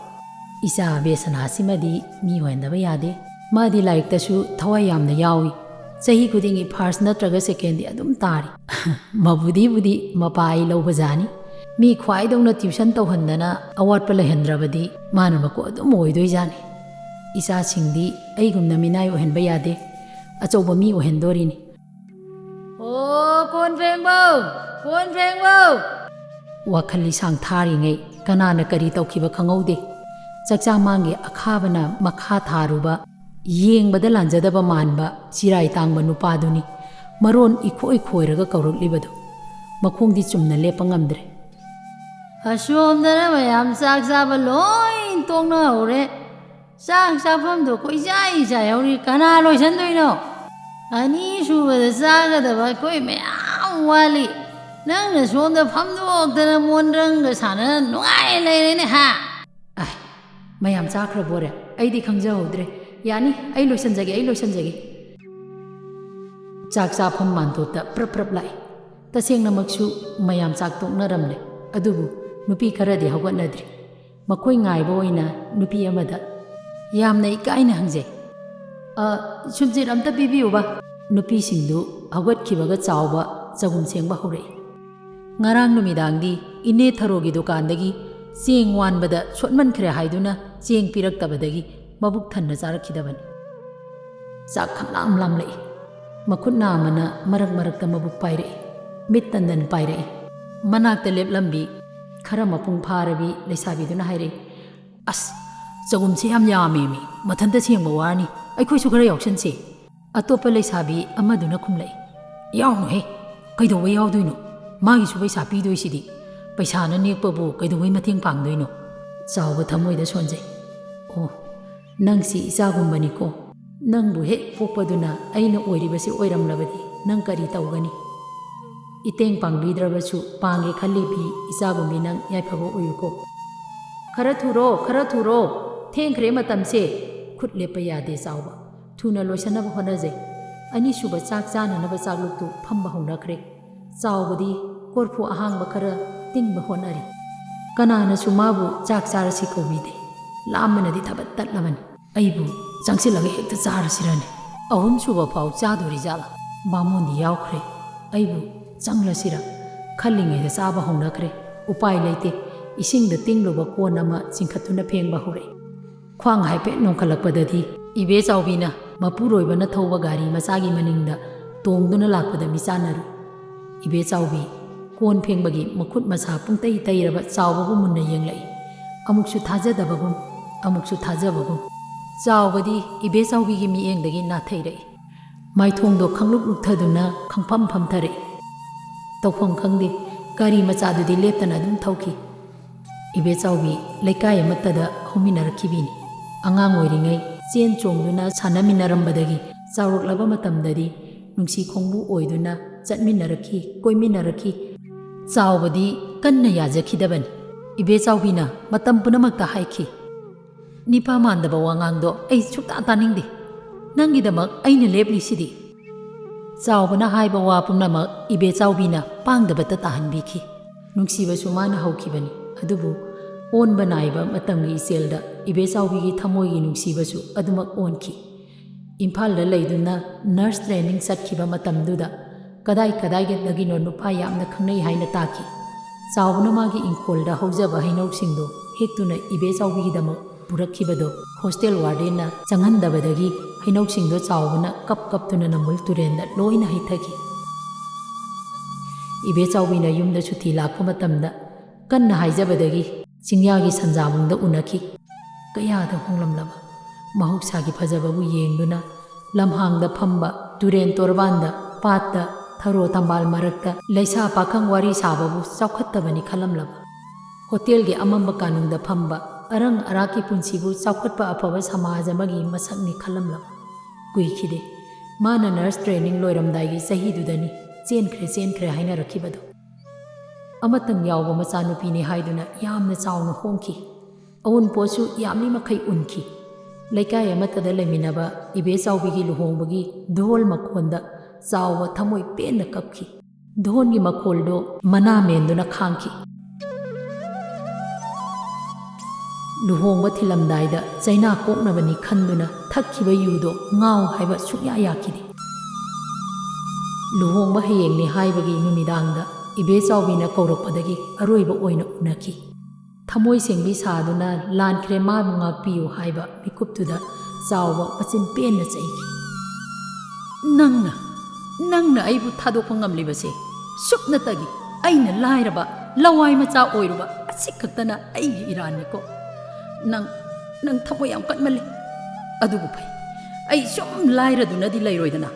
ꯏꯆꯥ ꯕꯦꯁꯅꯥꯁꯤꯃꯗꯤ ꯃꯤ ꯑꯣꯏꯍꯟꯗꯕ ꯌꯥꯗꯦ꯫ ꯃꯥꯗꯤ ꯂꯥꯏꯔꯤꯛꯇꯁꯨ ꯊꯋꯥꯏ ꯌꯥꯝꯅ ꯌꯥꯎꯏ꯫ ꯆꯍꯤ ꯈꯨꯗꯤꯡꯒꯤ first ꯅꯠꯇ꯭ꯔꯒ secondꯗꯤ ꯑꯗꯨꯝ ꯇꯥꯔꯤ꯫ ꯃꯕꯨꯗꯤꯕꯨꯗꯤ ꯃꯄꯥ ꯑꯩ ꯂꯧꯕꯖꯥꯅꯤ꯫ ꯃꯤ ꯈ꯭ꯋꯥꯏꯗꯧꯅ tuition ꯇꯧꯍꯟꯗꯅ ꯑꯋꯥꯠꯄ ꯂꯩꯍꯟꯗ꯭ꯔꯕꯗꯤ ꯃꯥꯅ ꯃꯀꯣꯛ ꯑꯗꯨꯝ ꯑꯣꯏꯗꯣꯏꯖꯥꯅꯤ꯫ ꯏꯆꯥꯁꯤꯡꯗꯤ ꯑꯩꯒꯨꯝꯅ ꯃꯤꯅꯥꯏ ꯑꯣꯏꯍꯟꯕ ꯌꯥꯗꯦ꯫ ꯑꯆꯧꯕ ꯃꯤ ꯑꯣꯏꯍꯟꯗꯣꯔꯤꯅꯤ꯫ "ꯑꯣ, ꯀꯣꯟ ꯐꯦꯡꯕꯧ! ꯀꯣꯟ ꯐꯦꯡꯕꯧ!" ꯋꯥꯈꯜ ꯂꯤꯁꯥꯡ ꯊꯥꯔꯤꯉꯩ ꯀꯅꯥꯅ ꯀꯔꯤ ꯇꯧꯈꯤꯕ ꯈꯪꯍꯧꯗꯦ꯫ ꯆꯥꯛꯆꯥ ꯃꯥꯡꯒꯤ ꯑꯈꯥꯕꯅ ꯃꯈꯥ ꯊꯥꯔꯨꯕ, ꯌꯦꯡꯕꯗ ꯂꯥꯟꯖꯗꯕ ꯃꯥꯟꯕ ꯆꯤꯔꯥꯏ ꯇꯥꯡꯕ ꯅꯨꯄꯥꯗꯨꯅꯤ ꯃꯔꯣꯟ ꯏꯈꯣꯏ ꯈꯣꯏꯔꯒ ꯀꯧꯔꯛꯂꯤꯕꯗꯨ꯫ ꯃꯈꯣꯡꯗꯤ ꯆꯨꯝꯅ ꯂꯦꯞꯄ ꯉꯝꯗ꯭ꯔꯦ꯫ "ꯑꯁꯣꯝꯗꯅ ꯃꯌꯥꯝ ꯆꯥꯛ ꯆꯥꯕ ꯂꯣꯏ ꯇꯣꯛꯅꯍꯧꯔꯦ꯫ ꯆꯥꯛ ꯆꯥꯐꯝꯗꯣ ꯀꯣꯏꯆꯥꯏ ꯆꯥꯏꯍꯧꯔꯤ꯫ ꯀꯅꯥ ꯂꯣꯏꯁꯟꯗꯣꯏꯅꯣ? ꯑꯅꯤꯁꯨꯕꯗ ꯆꯥꯒꯗꯕ ꯑꯩꯈꯣꯏ ꯃꯌꯥꯝ ꯋꯥꯠꯂꯤ꯫ ꯅꯪꯅ ꯁꯣꯝꯗ ꯐꯝꯗꯣꯛꯇꯅ ꯃꯣꯟꯗ꯭ꯔꯪꯒ ꯁꯥꯟꯅ ꯅꯨꯡꯉꯥꯏ ꯂꯩꯔꯦꯅꯦ, ꯍꯥ?" ꯑꯥꯏ, ꯃꯌꯥꯝ ꯆꯥꯈ꯭ꯔꯕꯣꯔꯦ? ꯑꯩꯗꯤ ꯈꯪꯖꯍꯧꯗ꯭ꯔꯦ꯫ ꯌꯥꯅꯤ, ꯑꯩ ꯂꯣꯏꯁꯟꯖꯒꯦ, ꯑꯩ ꯂꯣꯏꯁꯟꯖꯒꯦ꯫ ꯆꯥꯛ ꯆꯥꯐꯝ ꯃꯥꯟꯗꯣꯞꯇ ꯄ꯭ꯔꯞ ꯄ꯭ꯔꯞ ꯂꯥꯛꯏ꯫ ꯇꯁꯦꯡꯅꯃꯛꯁꯨ ꯃꯌꯥꯝ ꯆꯥꯛ ꯇꯣꯛꯅꯔꯝꯂꯦ꯫ ꯑꯗꯨꯕꯨ ꯅꯨꯄꯤ ꯈꯔꯗꯤ ꯍꯧꯒꯠꯅꯗ꯭ꯔꯤ꯫ ꯃꯈꯣꯏ ꯉꯥꯏꯕ ꯑꯣꯏꯅ ꯅꯨꯄꯤ ꯑꯃꯗ ꯌꯥꯝꯅ ꯏꯀꯥꯏꯅ ꯍꯪꯖꯩ, "ꯑ, ꯁꯨꯝꯆꯤꯠ ꯑꯝꯇ ꯄꯤꯕꯤꯌꯨꯕ?" ꯅꯨꯄꯤꯁꯤꯡꯗꯨ ꯍꯧꯒꯠꯈꯤꯕꯒ ꯆꯥꯎꯕ ꯆꯒꯨꯝ ꯁꯦꯡꯕ ꯍꯧꯔꯛꯏ꯫ ꯉꯔꯥꯡ ꯅꯨꯃꯤꯗꯥꯡꯗꯤ ꯏꯅꯦ ꯊꯔꯣꯒꯤ ꯗꯨꯀꯥꯟꯗꯒꯤ ꯆꯦꯡ ꯋꯥꯟꯕꯗ ꯁꯣꯠꯃꯟꯈ꯭ꯔꯦ ꯍꯥꯏꯗꯨꯅ ꯆꯦꯡ ꯄꯤꯔꯛꯇꯕꯗꯒꯤ ꯃꯕꯨꯛ ꯊꯟꯅ ꯆꯥꯔꯛꯈꯤꯗꯕꯅꯤ꯫ ꯆꯥꯛ ꯈꯪꯂꯥꯝ ꯂꯥꯝꯂꯛꯏ꯫ ꯃꯈꯨꯠ ꯅꯥꯝꯃꯅ ꯃꯔꯛ ꯃꯔꯛꯇ ꯃꯕꯨꯛ ꯄꯥꯏꯔꯛꯏ꯫ ꯃꯤꯠ ꯇꯟꯗꯟ ꯄꯥꯏꯔꯛꯏ꯫ ꯃꯅꯥꯛꯇ ꯂꯦꯞꯂꯝꯕꯤ ꯈꯔ ꯃꯄꯨꯡ ꯐꯥꯔꯕꯤ ꯂꯩꯁꯥꯕꯤꯗꯨꯅ ꯍꯥꯏꯔꯛꯏ, "ꯑꯁ, ꯆꯒꯨꯝꯁꯦ ꯌꯥꯝ ꯌꯥꯝꯃꯦꯃꯤ, ꯃꯊꯟꯇ ꯁꯦꯡꯕ ꯋꯥꯔꯅꯤ, ꯑꯩꯈꯣꯏꯁꯨ ꯈꯔ ꯌꯥꯎꯁꯟꯁꯦ꯫" ꯑꯇꯣꯞꯄ ꯂꯩꯁꯥꯕꯤ ꯑꯃꯗꯨꯅ ꯈꯨꯝꯂꯛꯏ, "ꯌꯥꯎꯅꯨꯍꯦ, ꯀꯩꯗꯧꯕꯩ ꯌꯥꯎꯗꯣꯏꯅꯣ? ꯃꯥꯒꯤꯁꯨ ꯄꯩꯁꯥ ꯄꯤꯗꯣꯏꯁꯤꯗꯤ꯫ ꯄꯩꯁꯥꯅ ꯅꯦꯛꯄꯕꯨ ꯀꯩꯗꯧꯕꯩ ꯃꯇꯦꯡ ꯄꯥꯡꯗꯣꯏꯅꯣ?" ꯆꯥꯎꯕ ꯊꯃꯣꯏꯗ ꯁꯣꯟꯖꯩ꯫ "ꯑꯣ, "ꯅꯪꯁꯤ ꯏꯆꯥꯒꯨꯝꯕꯅꯤꯀꯣ꯫ ꯅꯪꯕꯨ ꯍꯦꯛ ꯄꯣꯛꯄꯗꯨꯅ ꯑꯩꯅ ꯑꯣꯏꯔꯤꯕꯁꯤ ꯑꯣꯏꯔꯝꯂꯕꯗꯤ ꯅꯪ ꯀꯔꯤ ꯇꯧꯒꯅꯤ? ꯏꯇꯦꯡ ꯄꯥꯡꯕꯤꯗ꯭ꯔꯕꯁꯨ ꯄꯥꯡꯒꯦ ꯈꯜꯂꯤꯕꯤ ꯏꯆꯥꯒꯨꯝꯕꯤ ꯅꯪ ꯌꯥꯏꯐꯕ ꯑꯣꯏꯌꯨꯀꯣ꯫" "ꯈꯔ ꯊꯨꯔꯣ, ꯈꯔ ꯊꯨꯔꯣ꯫ ꯊꯦꯡꯈ꯭ꯔꯦ ꯃꯇꯝꯁꯦ꯫" ꯈꯨꯠ ꯂꯦꯞꯄ ꯌꯥꯗꯦ ꯆꯥꯎꯕ꯫ ꯊꯨꯅ ꯂꯣꯏꯁꯟꯅꯕ ꯍꯣꯠꯅꯖꯩ꯫ ꯑꯅꯤꯁꯨꯕ ꯆꯥꯛ ꯆꯥꯅꯅꯕ ꯆꯥꯛꯂꯨꯛꯇꯨ ꯐꯝꯕ ꯍꯧꯅꯈ꯭ꯔꯦ꯫ ꯆꯥꯎꯕꯗꯤ ꯀꯣꯔꯐꯨ ꯑꯍꯥꯡꯕ ꯈꯔ ꯇꯤꯡꯕ ꯍꯣꯠꯅꯔꯤ꯫ ꯀꯅꯥꯅꯁꯨ ꯃꯥꯕꯨ ꯆꯥꯛ ꯆꯥꯔꯁꯤ ꯀꯧꯕꯤꯗꯦ꯫ ꯂꯥꯝꯕꯅꯗꯤ ꯊꯕꯛ ꯇꯠꯂꯕꯅꯤ꯫ "ꯑꯩꯕꯨ ꯆꯪꯁꯤꯜꯂꯒ ꯍꯦꯛꯇ ꯆꯥꯔꯁꯤꯔꯅꯦ? ꯑꯍꯨꯝꯁꯨꯕ ꯐꯥꯎ ꯆꯥꯗꯣꯔꯤꯖꯥꯠꯂꯥ? ꯕꯥꯃꯣꯟꯗꯤ ꯌꯥꯎꯈ꯭ꯔꯦ꯫ ꯑꯩꯕꯨ ꯆꯪꯂꯁꯤꯔ?" ꯈꯜꯂꯤꯉꯩꯗ ꯆꯥꯕ ꯍꯧꯅꯈ꯭ꯔꯦ꯫ ꯎꯄꯥꯏ ꯂꯩꯇꯦ꯫ ꯏꯁꯤꯡꯗ ꯇꯤꯡꯂꯨꯕ ꯀꯣꯟ ꯑꯃ ꯆꯤꯡꯈꯠꯇꯨꯅ ꯐꯦꯡꯕ ꯍꯧꯔꯛꯏ꯫ ꯈ꯭ꯋꯥꯡ ꯍꯥꯏꯐꯦꯠ ꯅꯣꯝꯈꯠꯂꯛꯄꯗꯗꯤ ꯏꯕꯦꯆꯥꯎꯕꯤꯅ ꯃꯄꯨꯔꯣꯏꯕꯅ ꯊꯧꯕ ꯒꯥꯔꯤ ꯃꯆꯥꯒꯤ ꯃꯅꯤꯡꯗ ꯇꯣꯡꯗꯨꯅ ꯂꯥꯛꯄꯗ ꯃꯤꯆꯥꯟꯅꯔꯨꯏ꯫ ꯏꯕꯦꯆꯥꯎꯕꯤ ꯀꯣꯟ ꯐꯦꯡꯕꯒꯤ ꯃꯈꯨꯠ ꯃꯁꯥ ꯄꯨꯡꯇꯩ ꯇꯩꯔꯕ ꯆꯥꯎꯕꯕꯨ ꯃꯨꯟꯅ ꯌꯦꯡꯂꯛꯏ꯫ ꯑꯃꯨꯛꯁꯨ ꯊꯥꯖꯗꯕꯒꯨꯝ, ꯑꯃꯨꯛꯁꯨ ꯊꯥꯖꯕꯒꯨꯝ꯫ ꯆꯥꯎꯕꯗꯤ ꯏꯕꯦꯆꯥꯎꯕꯤꯒꯤ ꯃꯤꯠꯌꯦꯡꯗꯒꯤ ꯅꯥꯊꯩꯔꯛꯏ꯫ ꯃꯥꯏꯊꯣꯡꯗꯣ ꯈꯪꯂꯨꯛ ꯂꯨꯛꯊꯗꯨꯅ ꯈꯪꯐꯝ ꯐꯝꯊꯔꯛꯏ꯫ ꯇꯧꯐꯝ ꯈꯪꯗꯦ, ꯒꯥꯔꯤ ꯃꯆꯥꯗꯨꯗꯤ ꯂꯦꯞꯇꯅ ꯑꯗꯨꯝ ꯊꯧꯈꯤ꯫ ꯏꯕꯦꯆꯥꯎꯕꯤ ꯂꯩꯀꯥꯏ ꯑꯃꯠꯇꯗ ꯍꯧꯃꯤꯟꯅꯔꯛꯈꯤꯕꯤꯅꯤ꯫ ꯑꯉꯥꯡ ꯑꯣꯏꯔꯤꯉꯩ ꯆꯦꯟ ꯆꯣꯡꯗꯨꯅ ꯁꯥꯟꯅꯃꯤꯟꯅꯔꯝꯕꯗꯒꯤ ꯆꯥꯎꯔꯛꯂꯕ ꯃꯇꯝꯗꯗꯤ ꯅꯨꯡꯁꯤ ꯈꯣꯡꯕꯨ ꯑꯣꯏꯗꯨꯅ ꯆꯠꯃꯤꯟꯅꯔꯛꯈꯤ, ꯀꯣꯏꯃꯤꯟꯅꯔꯛꯈꯤ꯫ ꯆꯥꯎꯕꯗꯤ ꯀꯟꯅ ꯌꯥꯖꯈꯤꯗꯕꯅꯤ꯫ ꯏꯕꯦꯆꯥꯎꯕꯤꯅ ꯃꯇꯝ ꯄꯨꯝꯅꯃꯛꯇ ꯍꯥꯏꯈꯤ, "ꯅꯤꯄꯥ ꯃꯥꯟꯗꯕ ꯋꯥꯉꯥꯡꯗꯣ ꯑꯩ ꯁꯨꯛꯇꯥ ꯇꯥꯅꯤꯡꯗꯦ꯫ ꯅꯪꯒꯤꯗꯃꯛ ꯑꯩꯅ ꯂꯦꯞꯂꯤꯁꯤꯗꯤ꯫" ꯆꯥꯎꯕꯅ ꯍꯥꯏꯕ ꯋꯥ ꯄꯨꯝꯅꯃꯛ ꯏꯕꯦꯆꯥꯎꯕꯤꯅ ꯄꯥꯡꯗꯕꯇ ꯇꯥꯍꯟꯕꯤꯈꯤ꯫ ꯅꯨꯡꯁꯤꯕꯁꯨ ꯃꯥꯅ ꯍꯧꯈꯤꯕꯅꯤ, ꯑꯗꯨꯕꯨ ꯑꯣꯟꯕ ꯅꯥꯏꯕ ꯃꯇꯝꯒꯤ ꯏꯆꯦꯜꯗ ꯏꯕꯦꯆꯥꯎꯕꯤꯒꯤ ꯊꯃꯣꯏꯒꯤ ꯅꯨꯡꯁꯤꯕꯁꯨ ꯑꯗꯨꯃꯛ ꯑꯣꯟꯈꯤ꯫ ꯏꯝꯐꯥꯜꯗ ꯂꯩꯗꯨꯅ ꯅꯔꯁ ꯇ꯭ꯔꯦꯅꯤꯡ ꯆꯠꯈꯤꯕ ꯃꯇꯝꯗꯨꯗ ꯀꯗꯥꯏ ꯀꯗꯥꯏꯗꯒꯤꯅꯣ ꯅꯨꯄꯥ ꯌꯥꯝꯅ ꯈꯪꯅꯩ ꯍꯥꯏꯅ ꯇꯥꯈꯤ꯫ ꯆꯥꯎꯕꯅ ꯃꯥꯒꯤ ꯏꯪꯈꯣꯜꯗ ꯍꯧꯖꯕ ꯍꯩꯅꯧꯁꯤꯡꯗꯣ ꯍꯦꯛꯇꯨꯅ ꯏꯕꯦꯆꯥꯎꯕꯤꯒꯤꯗꯃꯛ ꯄꯨꯔꯛꯈꯤꯕꯗꯣ ꯍꯣꯁꯇꯦꯜ ꯋꯥꯔꯗꯦꯟꯅ ꯆꯪꯍꯟꯗꯕꯗꯒꯤ ꯍꯩꯅꯧꯁꯤꯡꯗꯣ ꯆꯥꯎꯕꯅ ꯀꯞ ꯀꯞꯇꯨꯅ ꯅꯝꯕꯨꯜ ꯇꯨꯔꯦꯜꯗ ꯂꯣꯏꯅ ꯍꯩꯊꯈꯤ꯫ ꯏꯕꯦꯆꯥꯎꯕꯤꯅ ꯌꯨꯝꯗ ꯁꯨꯇꯤ ꯂꯥꯛꯄ ꯃꯇꯝꯗ ꯀꯟꯅ ꯍꯥꯏꯖꯕꯗꯒꯤ ꯆꯤꯡꯌꯥꯒꯤ ꯁꯟꯖꯥꯕꯨꯡꯗ ꯎꯅꯈꯤ꯫ ꯀꯌꯥꯗ ꯍꯣꯡꯂꯝꯂꯕ ꯃꯍꯧꯁꯥꯒꯤ ꯐꯖꯕꯕꯨ ꯌꯦꯡꯗꯨꯅ ꯂꯝꯍꯥꯡꯗ ꯐꯝꯕ, ꯇꯨꯔꯦꯟ ꯇꯣꯔꯕꯥꯟꯗ, ꯄꯥꯠꯇ, ꯊꯔꯣ ꯊꯝꯕꯥꯜ ꯃꯔꯛꯇ ꯂꯩꯁꯥ ꯄꯥꯈꯪ ꯋꯥꯔꯤ ꯁꯥꯕꯕꯨ ꯆꯥꯎꯈꯠꯇꯕꯅꯤ ꯈꯜꯂꯝꯂꯕ? ꯍꯣꯇꯦꯜꯒꯤ ꯑꯃꯝꯕ ꯀꯥꯅꯨꯡꯗ ꯐꯝꯕ, ꯑꯔꯪ ꯑꯔꯥꯛꯀꯤ ꯄꯨꯟꯁꯤꯕꯨ ꯆꯥꯎꯈꯠꯄ ꯑꯐꯕ ꯁꯃꯥꯖ ꯑꯃꯒꯤ ꯃꯁꯛꯅꯤ ꯈꯜꯂꯝꯂꯕ꯫ ꯀꯨꯏꯈꯤꯗꯦ꯫ ꯃꯥꯅ ꯅꯔꯁ ꯇ꯭ꯔꯦꯅꯤꯡ ꯂꯣꯏꯔꯝꯗꯥꯏꯒꯤ ꯆꯍꯤꯗꯨꯗꯅꯤ "ꯆꯦꯟꯈ꯭ꯔꯦ, ꯆꯦꯟꯈ꯭ꯔꯦ" ꯍꯥꯏꯅꯔꯛꯈꯤꯕꯗꯣ꯫ ꯑꯃꯇꯪ ꯌꯥꯎꯕ ꯃꯆꯥꯅꯨꯄꯤꯅꯤ ꯍꯥꯏꯗꯨꯅ ꯌꯥꯝꯅ ꯆꯥꯎꯅ ꯍꯣꯡꯈꯤ꯫ ꯑꯎꯟꯄꯣꯠꯁꯨ ꯌꯥꯝꯂꯤ ꯃꯈꯩ ꯎꯟꯈꯤ꯫ ꯂꯩꯀꯥꯏ ꯑꯃꯠꯇꯗ ꯂꯩꯃꯤꯟꯅꯕ ꯏꯕꯦ ꯆꯥꯎꯕꯤꯒꯤ ꯂꯨꯍꯣꯡꯕꯒꯤ ꯙꯣꯜ ꯃꯈꯣꯟꯗ ꯆꯥꯎꯕ ꯊꯃꯣꯏ ꯄꯦꯟꯅ ꯀꯞꯈꯤ꯫ ꯙꯣꯟꯒꯤ ꯃꯈꯣꯜꯗꯣ ꯃꯅꯥ ꯃꯦꯟꯗꯨꯅ ꯈꯥꯡꯈꯤ꯫ ꯂꯨꯍꯣꯡꯕ ꯊꯤꯜꯂꯝꯗꯥꯏꯗ ꯆꯩꯅꯥ ꯀꯣꯛꯅꯕꯅꯤ ꯈꯟꯗꯨꯅ ꯊꯛꯈꯤꯕ ꯌꯨꯗꯣ ꯉꯥꯎ ꯍꯥꯏꯕ ꯁꯨꯛꯌꯥ ꯌꯥꯈꯤꯗꯦ꯫ ꯂꯨꯍꯣꯡꯕ ꯍꯌꯦꯡꯅꯤ ꯍꯥꯏꯕꯒꯤ ꯅꯨꯃꯤꯗꯥꯡꯗ ꯏꯕꯦ ꯆꯥꯎꯕꯤꯅ ꯀꯧꯔꯛꯄꯗꯒꯤ ꯑꯔꯣꯏꯕ ꯑꯣꯏꯅ ꯎꯅꯈꯤ꯫ ꯊꯃꯣꯏ ꯁꯦꯡꯕꯤ ꯁꯥꯗꯨꯅ "ꯂꯥꯟꯈ꯭ꯔꯦ, ꯃꯥꯕꯨ ꯉꯥꯛꯄꯤꯌꯨ" ꯍꯥꯏꯕ ꯃꯤꯀꯨꯞꯇꯨꯗ ꯆꯥꯎꯕ ꯃꯆꯤꯟ ꯄꯦꯟꯅ ꯆꯩꯈꯤ꯫ "ꯅꯪꯅ, ꯅꯪꯅ ꯑꯩꯕꯨ ꯊꯥꯗꯣꯛꯄ ꯉꯝꯂꯤꯕꯁꯦ ꯁꯨꯞꯅꯇꯒꯤ ꯑꯩꯅ ꯂꯥꯏꯔꯕ, ꯂꯋꯥꯏ ꯃꯆꯥ ꯑꯣꯏꯔꯨꯕ ꯑꯁꯤꯈꯛꯇꯅ ꯑꯩꯒꯤ ꯏꯔꯥꯟꯅꯤꯀꯣ꯫ ꯅꯪ, ꯅꯪ ꯊꯃꯣꯏ ꯌꯥꯝ ꯀꯟꯃꯜꯂꯤ꯫ ꯑꯗꯨꯕꯨ ꯐꯩ, ꯑꯩ ꯁꯨꯝ ꯂꯥꯏꯔꯗꯨꯅꯗꯤ ꯂꯩꯔꯣꯏꯗꯅ꯫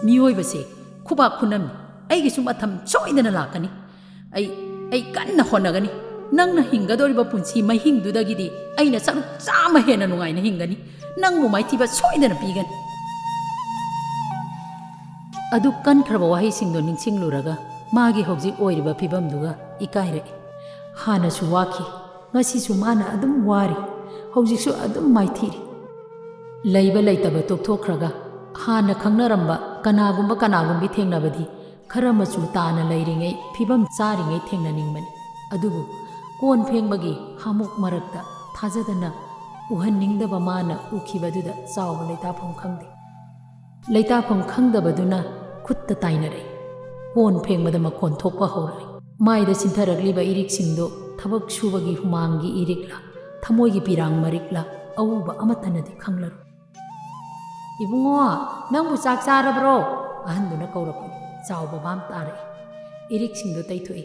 ꯃꯤꯑꯣꯏꯕꯁꯦ ꯈꯨꯕꯥꯛ ꯈꯨꯅꯝꯅꯤ꯫ ꯑꯩꯒꯤꯁꯨ ꯃꯇꯝ ꯁꯣꯏꯗꯅ ꯂꯥꯛꯀꯅꯤ꯫ ꯑꯩ, ꯑꯩ ꯀꯟꯅ ꯍꯣꯠꯅꯒꯅꯤ꯫ ꯅꯪꯅ ꯍꯤꯡꯒꯗꯧꯔꯤꯕ ꯄꯨꯟꯁꯤ ꯃꯍꯤꯡꯗꯨꯗꯒꯤꯗꯤ ꯑꯩꯅ ꯁꯔꯨꯛ ꯆꯥꯝꯃ ꯍꯦꯟꯅ ꯅꯨꯡꯉꯥꯏꯅ ꯍꯤꯡꯒꯅꯤ꯫ ꯅꯪꯕꯨ ꯃꯥꯏꯊꯤꯕ ꯁꯣꯏꯗꯅ ꯄꯤꯒꯅꯤ꯫" ꯑꯗꯨ ꯀꯟꯈ꯭ꯔꯕ ꯋꯥꯍꯩꯁꯤꯡꯗꯣ ꯅꯤꯡꯁꯤꯡꯂꯨꯔꯒ ꯃꯥꯒꯤ ꯍꯧꯖꯤꯛ ꯑꯣꯏꯔꯤꯕ ꯐꯤꯕꯝꯗꯨꯒ ꯏꯀꯥꯏꯔꯛꯏ꯫ ꯍꯥꯟꯅꯁꯨ ꯋꯥꯈꯤ, ꯉꯁꯤꯁꯨ ꯃꯥꯅ ꯑꯗꯨꯝ ꯋꯥꯔꯤ, ꯍꯧꯖꯤꯛꯁꯨ ꯑꯗꯨꯝ ꯃꯥꯏꯊꯤꯔꯤ꯫ ꯂꯩꯕ ꯂꯩꯇꯕ ꯇꯣꯛꯊꯣꯛꯈ꯭ꯔꯒ ꯍꯥꯟꯅ ꯈꯪꯅꯔꯝꯕ ꯀꯅꯥꯒꯨꯝꯕ ꯀꯅꯥꯒꯨꯝꯕꯤ ꯊꯦꯡꯅꯕꯗꯤ ꯈꯔ ꯃꯆꯨ ꯇꯥꯅ ꯂꯩꯔꯤꯉꯩ, ꯐꯤꯕꯝ ꯆꯥꯔꯤꯉꯩ ꯊꯦꯡꯅꯅꯤꯡꯕꯅꯤ꯫ ꯑꯗꯨꯕꯨ ꯀꯣꯟ ꯐꯦꯡꯕꯒꯤ ꯍꯥꯃꯨꯛ ꯃꯔꯛꯇ ꯊꯥꯖꯗꯅ ꯎꯍꯟꯅꯤꯡꯗꯕ ꯃꯥꯅ ꯎꯈꯤꯕꯗꯨꯗ ꯆꯥꯎꯕ ꯂꯩꯇꯥꯐꯝ ꯈꯪꯗꯦ꯫ ꯂꯩꯇꯥꯐꯝ ꯈꯪꯗꯕꯗꯨꯅ ꯈꯨꯠꯇ ꯇꯥꯏꯅꯔꯛꯏ꯫ ꯀꯣꯟ ꯐꯦꯡꯕꯗ ꯃꯈꯣꯟ ꯊꯣꯛꯄ ꯍꯧꯔꯛꯏ꯫ ꯃꯥꯏꯗ ꯆꯤꯟꯊꯔꯛꯂꯤꯕ ꯏꯔꯤꯛꯁꯤꯡꯗꯨ ꯊꯕꯛ ꯁꯨꯕꯒꯤ ꯍꯨꯃꯥꯡꯒꯤ ꯏꯔꯤꯛꯂ, ꯊꯃꯣꯏꯒꯤ ꯄꯤꯔꯥꯡ ꯃꯔꯤꯛꯂ, ꯑꯎꯕ ꯑꯃꯠꯇꯅꯗꯤ ꯈꯪꯂꯔꯣꯏ꯫ "ꯏꯕꯨꯡꯉꯣ, ꯅꯪꯕꯨ ꯆꯥꯛ ꯆꯥꯔꯕ꯭ꯔꯣ?" ꯑꯍꯟꯗꯨꯅ ꯀꯧꯔꯛꯄꯅꯤ꯫ ꯆꯥꯎꯕ ꯚꯥꯞ ꯇꯥꯔꯛꯏ꯫ ꯏꯔꯤꯛꯁꯤꯡꯗꯨ ꯇꯩꯊꯣꯛꯏ꯫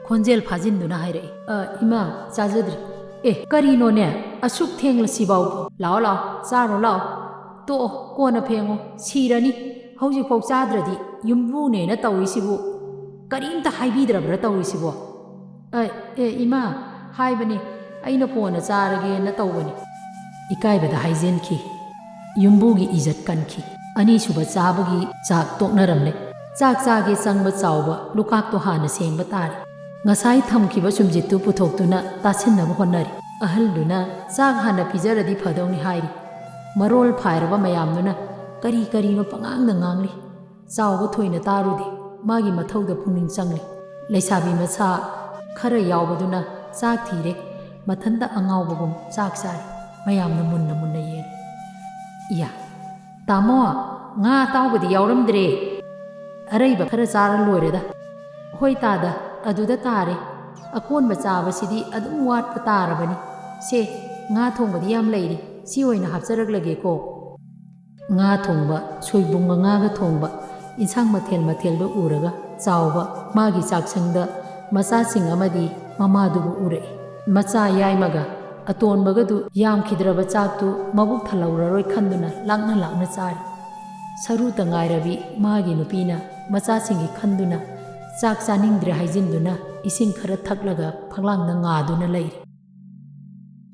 ꯈꯣꯟꯖꯦꯜ ꯐꯥꯖꯤꯟꯗꯨꯅ ꯍꯥꯏꯔꯛꯏ, "ꯑ, ꯏꯃꯥ, ꯆꯥꯖꯗ꯭ꯔꯤ꯫" "ꯑꯦ, ꯀꯔꯤꯅꯣꯅꯦ? ꯑꯁꯨꯛ ꯊꯦꯡꯂꯁꯤꯐꯥꯎꯕ? ꯂꯥꯛꯑꯣ, ꯂꯥꯛꯑꯣ, ꯆꯥꯔꯣ, ꯂꯥꯛꯑꯣ꯫ ꯇꯣꯛꯑꯣ, ꯀꯣꯟꯅ ꯐꯦꯡꯉꯣ꯫ ꯁꯤꯔꯅꯤ꯫ ꯍꯧꯖꯤꯛꯐꯥꯎ ꯆꯥꯗ꯭ꯔꯗꯤ ꯌꯨꯝꯕꯨꯅꯦꯅ ꯇꯧꯔꯤꯁꯤꯕꯨ꯫ ꯀꯔꯤꯝꯇ ꯍꯥꯏꯕꯤꯗ꯭ꯔꯕ꯭ꯔꯥ ꯇꯧꯔꯤꯁꯤꯕꯣ?" "ꯑ, ꯑꯦ, ꯏꯃꯥ, ꯍꯥꯏꯕꯅꯤ꯫ ꯑꯩꯅ ꯀꯣꯟꯅ ꯆꯥꯔꯒꯦꯅ ꯇꯧꯕꯅꯤ꯫ ꯏꯀꯥꯏꯕꯗ ꯍꯥꯏꯖꯤꯟꯈꯤ꯫ ꯌꯨꯝꯕꯨꯒꯤ ꯏꯖꯠ ꯀꯟꯈꯤ꯫ ꯑꯅꯤꯁꯨꯕ ꯆꯥꯕꯒꯤ ꯆꯥꯛ ꯇꯣꯛꯅꯔꯝꯂꯦ꯫ ꯆꯥꯛ ꯆꯥꯒꯦ ꯆꯪꯕ ꯆꯥꯎꯕ ꯂꯨꯀꯥꯛꯇꯣ ꯍꯥꯟꯅ ꯁꯦꯡꯕ ꯇꯥꯔꯦ꯫ ꯉꯁꯥꯏ ꯊꯝꯈꯤꯕ ꯁꯨꯝꯖꯤꯠꯇꯨ ꯄꯨꯊꯣꯛꯇꯨꯅ ꯇꯥꯁꯤꯟꯅꯕ ꯍꯣꯠꯅꯔꯤ꯫ ꯑꯍꯜꯗꯨꯅ ꯆꯥꯛ ꯍꯥꯟꯅ ꯄꯤꯖꯔꯗꯤ ꯐꯗꯧꯅꯤ ꯍꯥꯏꯔꯤ꯫ ꯃꯔꯣꯜ ꯐꯥꯏꯔꯕ ꯃꯌꯥꯝꯗꯨꯅ ꯀꯔꯤ ꯀꯔꯤꯅꯣ ꯄꯉꯥꯡꯗ ꯉꯥꯡꯂꯤ꯫ ꯆꯥꯎꯕ ꯊꯣꯏꯅ ꯇꯥꯔꯨꯗꯦ꯫ ꯃꯥꯒꯤ ꯃꯊꯧꯗ ꯄꯨꯛꯅꯤꯡ ꯆꯪꯂꯤ꯫ ꯂꯩꯁꯥꯕꯤ ꯃꯁꯥ ꯈꯔ ꯌꯥꯎꯕꯗꯨꯅ ꯆꯥꯛ ꯊꯤꯔꯦ꯫ ꯃꯊꯟꯇ ꯑꯉꯥꯎꯕꯒꯨꯝ ꯆꯥꯛ ꯆꯥꯔꯤ꯫ ꯃꯌꯥꯝꯅ ꯃꯨꯟꯅ ꯃꯨꯟꯅ ꯌꯦꯡꯂꯤ꯫ "ꯏꯌꯥ, ꯇꯥꯃꯣ, ꯉꯥ ꯑꯇꯥꯎꯕꯗꯤ ꯌꯥꯎꯔꯝꯗ꯭ꯔꯦ꯫ ꯑꯔꯩꯕ ꯈꯔ ꯆꯥꯔ ꯂꯣꯏꯔꯦꯗ꯫" "ꯍꯣꯏ ꯇꯥꯗ, ꯑꯗꯨꯗ ꯇꯥꯔꯦ꯫ ꯑꯀꯣꯟꯕ ꯆꯥꯕꯁꯤꯗꯤ ꯑꯗꯨꯝ ꯋꯥꯠꯄ ꯇꯥꯔꯕꯅꯤ꯫ ꯁꯦ, ꯉꯥ ꯊꯣꯡꯕꯗꯤ ꯌꯥꯝ ꯂꯩꯔꯤ꯫ ꯁꯤ ꯑꯣꯏꯅ ꯍꯥꯞꯆꯔꯛꯂꯒꯦꯀꯣ꯫" ꯉꯥ ꯊꯣꯡꯕ, ꯁꯣꯏꯕꯨꯝ ꯃꯉꯥꯒ ꯊꯣꯡꯕ, ꯏꯟꯁꯥꯡ ꯃꯊꯦꯜ ꯃꯊꯦꯜꯗꯨ ꯎꯔꯒ ꯆꯥꯎꯕ ꯃꯥꯒꯤ ꯆꯥꯛꯁꯪꯗ ꯃꯆꯥꯁꯤꯡ ꯑꯃꯗꯤ ꯃꯃꯥꯗꯨꯕꯨ ꯎꯔꯛꯏ꯫ ꯃꯆꯥ ꯌꯥꯏꯃꯒ ꯑꯇꯣꯟꯕꯒꯗꯨ ꯌꯥꯝꯈꯤꯗ꯭ꯔꯕ ꯆꯥꯛꯇꯨ ꯃꯕꯨꯛ ꯊꯜꯍꯧꯔꯔꯣꯏ ꯈꯟꯗꯨꯅ ꯂꯥꯛꯅ ꯂꯥꯛꯅ ꯆꯥꯔꯤ꯫ ꯁꯔꯨꯇ ꯉꯥꯏꯔꯕꯤ ꯃꯥꯒꯤ ꯅꯨꯄꯤꯅ ꯃꯆꯥꯁꯤꯡꯒꯤ ꯈꯟꯗꯨꯅ ꯆꯥꯛ ꯆꯥꯅꯤꯡꯗ꯭ꯔꯦ ꯍꯥꯏꯖꯤꯟꯗꯨꯅ ꯏꯁꯤꯡ ꯈꯔ ꯊꯛꯂꯒ ꯐꯛꯂꯥꯡꯗ ꯉꯥꯗꯨꯅ ꯂꯩꯔꯤ꯫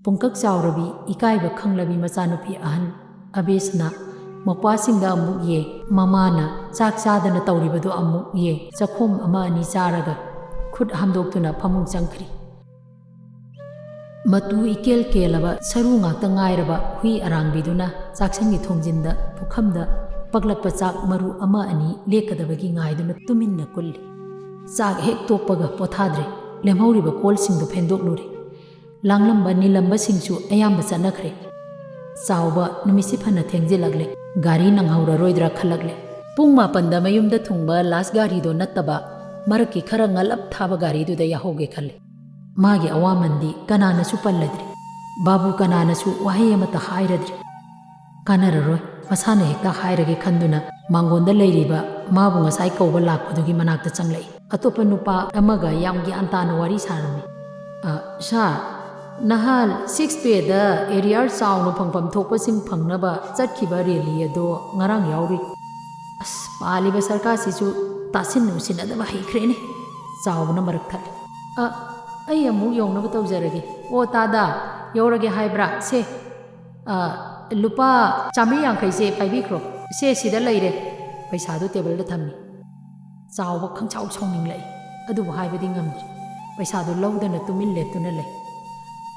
ꯄꯨꯡꯀꯛ ꯆꯥꯎꯔꯕꯤ, ꯏꯀꯥꯏꯕ ꯈꯪꯂꯕꯤ ꯃꯆꯥꯅꯨꯄꯤ ꯑꯍꯟ ꯑꯕꯦꯁꯅ ꯃꯧꯄ꯭ꯋꯥꯁꯤꯡꯗ ꯑꯃꯨꯛ ꯌꯦꯡ, ꯃꯃꯥꯅ ꯆꯥꯛ ꯆꯥꯗꯅ ꯇꯧꯔꯤꯕꯗꯨ ꯑꯃꯨꯛ ꯌꯦꯡ, ꯆꯈꯣꯝ ꯑꯃ ꯑꯅꯤ ꯆꯥꯔꯒ ꯈꯨꯠ ꯍꯥꯝꯗꯣꯛꯇꯨꯅ ꯐꯃꯨꯡ ꯆꯪꯈ꯭ꯔꯤ꯫ ꯃꯇꯨ ꯏꯀꯦꯜ ꯀꯦꯜꯂꯕ ꯁꯔꯨ ꯉꯥꯛꯇ ꯉꯥꯏꯔꯕ ꯍꯨꯏ ꯑꯔꯥꯡꯕꯤꯗꯨꯅ ꯆꯥꯛꯁꯪꯒꯤ ꯊꯣꯡꯖꯤꯟꯗ ꯄꯨꯈꯝꯗ ꯄꯛꯂꯛꯄ ꯆꯥꯛ ꯃꯔꯨ ꯑꯃ ꯑꯅꯤ ꯂꯦꯛꯀꯗꯕꯒꯤ ꯉꯥꯏꯗꯨꯅ ꯇꯨꯃꯤꯟꯅ ꯀꯨꯜꯂꯤ꯫ ꯆꯥꯛ ꯍꯦꯛ ꯇꯣꯛꯄꯒ ꯄꯣꯊꯥꯗ꯭ꯔꯦ꯫ ꯂꯦꯝꯍꯧꯔꯤꯕ ꯀꯣꯜꯁꯤꯡꯗꯨ ꯐꯦꯡꯗꯣꯛꯂꯨꯔꯦ꯫ ꯂꯥꯡꯂꯝꯕ ꯅꯤꯜꯂꯝꯕꯁꯤꯡꯁꯨ ꯑꯌꯥꯝꯕ ꯆꯠꯅꯈ꯭ꯔꯦ꯫ ꯆꯥꯎꯕ, ꯅꯨꯃꯤꯠꯁꯤ ꯐꯅ ꯊꯦꯡꯖꯤꯜꯂꯛꯂꯦ꯫ ꯒꯥꯔꯤ ꯅꯪꯍꯧꯔꯔꯣꯏꯗ꯭ꯔꯥ ꯈꯜꯂꯛꯂꯦ꯫ ꯄꯨꯡ ꯃꯥꯄꯟꯗ ꯃꯌꯨꯝꯗ ꯊꯨꯡꯕ ꯂꯥꯁ ꯒꯥꯔꯤꯗꯣ ꯅꯠꯇꯕ ꯃꯔꯛꯀꯤ ꯈꯔ ꯉꯜꯂꯞ ꯊꯥꯕ ꯒꯥꯔꯤꯗꯨꯗ ꯌꯥꯍꯧꯒꯦ ꯈꯜꯂꯦ꯫ ꯃꯥꯒꯤ ꯑꯋꯥꯃꯟꯗꯤ ꯀꯅꯥꯅꯁꯨ ꯄꯜꯂꯗ꯭ꯔꯤ꯫ ꯕꯥꯕꯨ ꯀꯅꯥꯅꯁꯨ ꯋꯥꯍꯩ ꯑꯃꯠꯇ ꯍꯥꯏꯔꯗ꯭ꯔꯤ꯫ ꯀꯥꯟꯅꯔꯔꯣꯏ, ꯃꯁꯥꯅ ꯍꯦꯛꯇ ꯍꯥꯏꯔꯒꯦ ꯈꯟꯗꯨꯅ ꯃꯥꯡꯒꯣꯟꯗ ꯂꯩꯔꯤꯕ ꯃꯥꯕꯨ ꯉꯁꯥꯏ ꯀꯧꯕ ꯂꯥꯛꯄꯗꯨꯒꯤ ꯃꯅꯥꯛꯇ ꯆꯪꯂꯛꯏ꯫ ꯑꯇꯣꯞꯄ ꯅꯨꯄꯥ ꯑꯃꯒ ꯌꯥꯝ ꯒ꯭ꯌꯥꯟ ꯇꯥꯅ ꯋꯥꯔꯤ ꯁꯥꯔꯝꯃꯤ꯫ "ꯑ, ꯁꯥꯔ, ꯅꯍꯥꯟ ꯁꯤꯛꯁ ꯄꯦꯗ ꯑꯦꯔꯤꯌꯔ ꯆꯥꯎꯅ ꯐꯪꯐꯝ ꯊꯣꯛꯄꯁꯤꯡ ꯐꯪꯅꯕ ꯆꯠꯈꯤꯕ ꯔꯦꯂꯤ ꯑꯗꯣ ꯉꯔꯥꯡ ꯌꯥꯎꯔꯨꯏ꯫" "ꯑꯁ, ꯄꯥꯜꯂꯤꯕ ꯁꯔꯀꯥꯔꯁꯤꯁꯨ ꯇꯥꯁꯤꯟ ꯎꯁꯤꯟꯅꯗꯕ ꯍꯩꯈ꯭ꯔꯦꯅꯦ꯫" ꯆꯥꯎꯕꯅ ꯃꯔꯛ ꯊꯠꯂꯤ꯫ "ꯑ, "ꯑꯩ ꯑꯃꯨꯛ ꯌꯧꯅꯕ ꯇꯧꯖꯔꯒꯦ꯫ ꯑꯣ ꯇꯥꯗ, ꯌꯧꯔꯒꯦ ꯍꯥꯏꯕ꯭ꯔꯥ? ꯁꯦ, ꯑ, ꯂꯨꯄꯥ ꯆꯥꯃꯔꯤ ꯌꯥꯡꯈꯩꯁꯦ ꯄꯥꯏꯕꯤꯈ꯭ꯔꯣ꯫ ꯁꯦ, ꯁꯤꯗ ꯂꯩꯔꯦ꯫" ꯄꯩꯁꯥꯗꯨ ꯇꯦꯕꯜꯗ ꯊꯝꯃꯤ꯫ ꯆꯥꯎꯕ ꯈꯪꯁꯥꯎ ꯁꯥꯎꯅꯤꯡꯂꯛꯏ꯫ ꯑꯗꯨꯕꯨ ꯍꯥꯏꯕꯗꯤ ꯉꯝꯗ꯭ꯔꯤ꯫ ꯄꯩꯁꯥꯗꯨ ꯂꯧꯗꯅ ꯇꯨꯃꯤꯟ ꯂꯦꯞꯇꯨꯅ ꯂꯩ꯫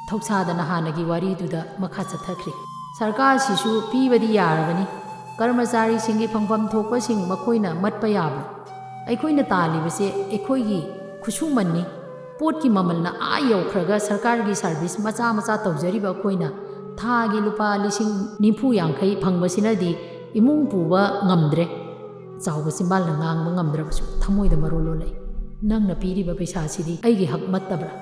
ꯊꯧꯁꯥꯗꯅ ꯍꯥꯟꯅꯒꯤ ꯋꯥꯔꯤꯗꯨꯗ ꯃꯈꯥ ꯆꯠꯊꯈ꯭ꯔꯤ꯫ "ꯁꯔꯀꯥꯔꯁꯤꯁꯨ ꯄꯤꯕꯗꯤ ꯌꯥꯔꯕꯅꯤ꯫ ꯀꯔꯃꯆꯥꯔꯤꯁꯤꯡꯒꯤ ꯐꯪꯐꯝ ꯊꯣꯛꯄꯁꯤꯡ ꯃꯈꯣꯏꯅ ꯃꯠꯄ ꯌꯥꯕ꯭ꯔꯥ? ꯑꯩꯈꯣꯏꯅ ꯇꯥꯜꯂꯤꯕꯁꯦ ꯑꯩꯈꯣꯏꯒꯤ ꯈꯨꯠꯁꯨꯃꯟꯅꯤ꯫ ꯄꯣꯠꯀꯤ ꯃꯃꯜꯅ ꯑꯥ ꯌꯧꯈ꯭ꯔꯒ ꯁꯔꯀꯥꯔꯒꯤ ꯁꯥꯔꯚꯤꯁ ꯃꯆꯥ ꯃꯆꯥ ꯇꯧꯖꯔꯤꯕ ꯑꯩꯈꯣꯏꯅ ꯊꯥꯒꯤ ꯂꯨꯄꯥ ꯂꯤꯁꯤꯡ ꯅꯤꯐꯨ ꯌꯥꯡꯈꯩ ꯐꯪꯕꯁꯤꯅꯗꯤ ꯏꯃꯨꯡ ꯄꯨꯕ ꯉꯝꯗ꯭ꯔꯦ꯫" ꯆꯥꯎꯕ ꯆꯤꯝꯕꯥꯜꯅ ꯉꯥꯡꯕ ꯉꯝꯗ꯭ꯔꯕꯁꯨ ꯊꯃꯣꯏꯗ ꯃꯔꯣꯜ ꯂꯣꯜꯂꯛꯏ꯫ "ꯅꯪꯅ ꯄꯤꯔꯤꯕ ꯄꯩꯁꯥꯁꯤꯗꯤ ꯑꯩꯒꯤ ꯍꯛ ꯅꯠꯇꯕ꯭ꯔꯥ?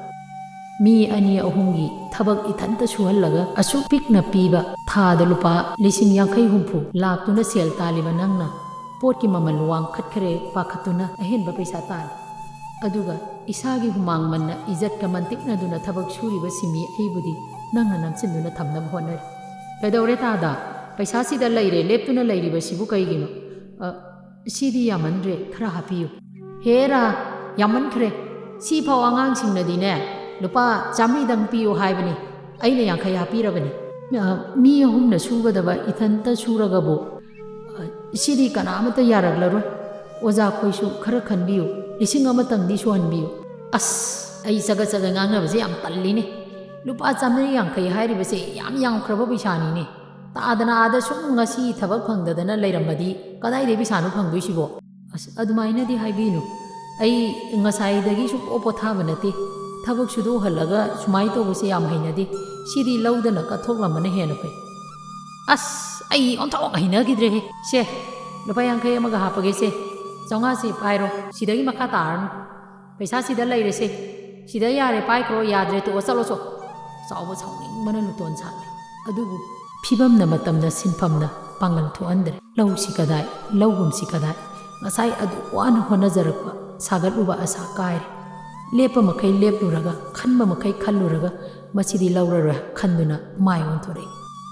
ꯃꯤ ꯑꯅꯤ ꯑꯍꯨꯝꯒꯤ ꯊꯕꯛ ꯏꯊꯟꯇ ꯁꯨꯍꯜꯂꯒ ꯑꯁꯨꯛ ꯄꯤꯛꯅ ꯄꯤꯕ, ꯊꯥꯗ ꯂꯨꯄꯥ ꯂꯤꯁꯤꯡ ꯌꯥꯡꯈꯩ ꯍꯨꯝꯐꯨ ꯂꯥꯛꯇꯨꯅ ꯁꯦꯜ ꯇꯥꯜꯂꯤꯕ ꯅꯪꯅ ꯄꯣꯠꯀꯤ ꯃꯃꯜ ꯋꯥꯡꯈꯠꯈ꯭ꯔꯦ ꯄꯥꯈꯠꯇꯨꯅ ꯑꯍꯦꯟꯕ ꯄꯩꯁꯥ ꯇꯥꯜꯂꯤ꯫ ꯑꯗꯨꯒ ꯏꯁꯥꯒꯤ ꯍꯨꯃꯥꯡ ꯃꯟꯅ ꯏꯖꯠꯀ ꯃꯟꯇꯤꯛꯅꯗꯨꯅ ꯊꯕꯛ ꯁꯨꯔꯤꯕ ꯁꯤꯃꯤ ꯑꯩꯕꯨꯗꯤ ꯅꯪꯅ ꯅꯝꯁꯤꯟꯗꯨꯅ ꯊꯝꯅꯕ ꯍꯣꯠꯅꯔꯤ꯫ ꯀꯩꯗꯧꯔꯦ ꯇꯥꯗ? ꯄꯩꯁꯥꯁꯤꯗ ꯂꯩꯔꯦ ꯂꯦꯞꯇꯨꯅ ꯂꯩꯔꯤꯕꯁꯤꯕꯨ ꯀꯩꯒꯤꯅꯣ? ꯑ, ꯁꯤꯗꯤ ꯌꯥꯝꯃꯟꯗ꯭ꯔꯦ, ꯈꯔ ꯍꯥꯞꯄꯤꯌꯨ꯫" "ꯍꯦꯔꯥ, ꯌꯥꯝꯃꯟꯈ꯭ꯔꯦ꯫ ꯁꯤꯐꯥꯎ ꯑꯉꯥꯡꯁꯤꯡꯅꯗꯤꯅꯦ ꯂꯨꯄꯥ ꯆꯥꯃꯔꯤꯗꯪ ꯄꯤꯌꯨ ꯍꯥꯏꯕꯅꯤ꯫ ꯑꯩꯅ ꯌꯥꯡꯈꯩ ꯍꯥꯞꯄꯤꯔꯕꯅꯤ꯫" ꯑ, ꯃꯤ ꯑꯍꯨꯝꯅ ꯁꯨꯒꯗꯕ ꯏꯊꯟꯇ ꯁꯨꯔꯒꯕꯨ, ꯑ, ꯁꯤꯗꯤ ꯀꯅꯥꯃꯠꯇ ꯌꯥꯔꯛꯂꯔꯣꯏ꯫ ꯑꯣꯖꯥꯈꯣꯏꯁꯨ ꯈꯔ ꯈꯟꯕꯤꯌꯨ꯫ ꯂꯤꯁꯤꯡ ꯑꯃꯇꯪꯗꯤ ꯁꯨꯍꯟꯕꯤꯌꯨ꯫ ꯑꯁ, ꯑꯩ ꯆꯒꯠ ꯆꯒꯠ ꯉꯥꯡꯅꯕꯁꯦ ꯌꯥꯝ ꯇꯜꯂꯤꯅꯦ꯫ ꯂꯨꯄꯥ ꯆꯥꯃꯔꯤ ꯌꯥꯡꯈꯩ ꯍꯥꯏꯔꯤꯕꯁꯦ ꯌꯥꯝ ꯌꯥꯝꯈ꯭ꯔꯕ ꯄꯩꯁꯥꯅꯤꯅꯦ꯫ ꯇꯥꯗꯅ ꯑꯥꯗ ꯁꯨꯝ ꯉꯁꯤ ꯊꯕꯛ ꯐꯪꯗꯗꯅ ꯂꯩꯔꯝꯃꯗꯤ ꯀꯗꯥꯏꯗꯒꯤ ꯄꯩꯁꯥꯅꯣ ꯐꯪꯗꯣꯏꯁꯤꯕꯣ? ꯑꯁ, ꯑꯗꯨꯃꯥꯏꯅꯗꯤ ꯍꯥꯏꯕꯤꯅꯨ꯫ ꯑꯩ ꯉꯁꯥꯏꯗꯒꯤ ꯁꯨꯡꯄꯣ ꯄꯣꯊꯥꯕ ꯅꯠꯇꯦ꯫ ꯊꯕꯛ ꯁꯨꯗꯣꯛꯍꯜꯂꯒ ꯁꯨꯃꯥꯏꯅ ꯇꯧꯕꯁꯦ ꯌꯥꯝ ꯍꯩꯅꯗꯦ꯫ ꯁꯤꯗꯤ ꯂꯧꯗꯅ ꯀꯠꯊꯣꯛꯂꯝꯕꯅ ꯍꯦꯟꯅ ꯐꯩ꯫ ꯑꯁ, ꯑꯩ ꯑꯣꯟꯊꯣꯛ ꯍꯩꯅꯈꯤꯗ꯭ꯔꯦꯍꯦ꯫ ꯁꯦ, ꯂꯨꯄꯥ ꯌꯥꯡꯈꯩ ꯑꯃꯒ ꯍꯥꯞꯄꯒꯦ ꯁꯦ꯫ ꯆꯥꯝꯃꯉꯥꯁꯤ ꯄꯥꯏꯔꯣ꯫ ꯁꯤꯗꯒꯤ ꯃꯈꯥ ꯇꯥꯔꯅꯨ꯫ ꯄꯩꯁꯥ ꯁꯤꯗ ꯂꯩꯔꯦꯁꯦ꯫ ꯁꯤꯗ ꯌꯥꯔꯦ, ꯄꯥꯏꯈ꯭ꯔꯣ, ꯌꯥꯗ꯭ꯔꯦ, ꯇꯣꯛꯑꯣ, ꯆꯠꯂꯣ ꯆꯣ꯫ ꯆꯥꯎꯕ ꯁꯥꯎꯅꯤꯡꯕꯅ ꯂꯨꯇꯣꯟ ꯁꯥꯠꯂꯦ꯫ ꯑꯗꯨꯕꯨ ꯐꯤꯕꯝꯅ ꯃꯇꯝꯅ ꯁꯤꯟꯐꯝꯅ ꯄꯥꯡꯒꯜ ꯊꯣꯛꯍꯟꯗ꯭ꯔꯦ꯫ ꯂꯧꯁꯤ ꯀꯗꯥꯏ, ꯂꯧꯒꯨꯝꯁꯤ ꯀꯗꯥꯏ? ꯉꯁꯥꯏ ꯑꯗꯨ ꯋꯥꯅ ꯍꯣꯠꯅꯖꯔꯛꯄ, ꯁꯥꯒꯠꯂꯨꯕ ꯑꯁꯥ ꯀꯥꯏꯔꯦ꯫ ꯂꯦꯞꯄ ꯃꯈꯩ ꯂꯦꯞꯂꯨꯔꯒ, ꯈꯟꯕ ꯃꯈꯩ ꯈꯜꯂꯨꯔꯒ, ꯃꯁꯤꯗꯤ ꯂꯧꯔꯔꯣꯏ ꯈꯟꯗꯨꯅ ꯃꯥꯏ ꯑꯣꯟꯊꯣꯔꯛꯏ꯫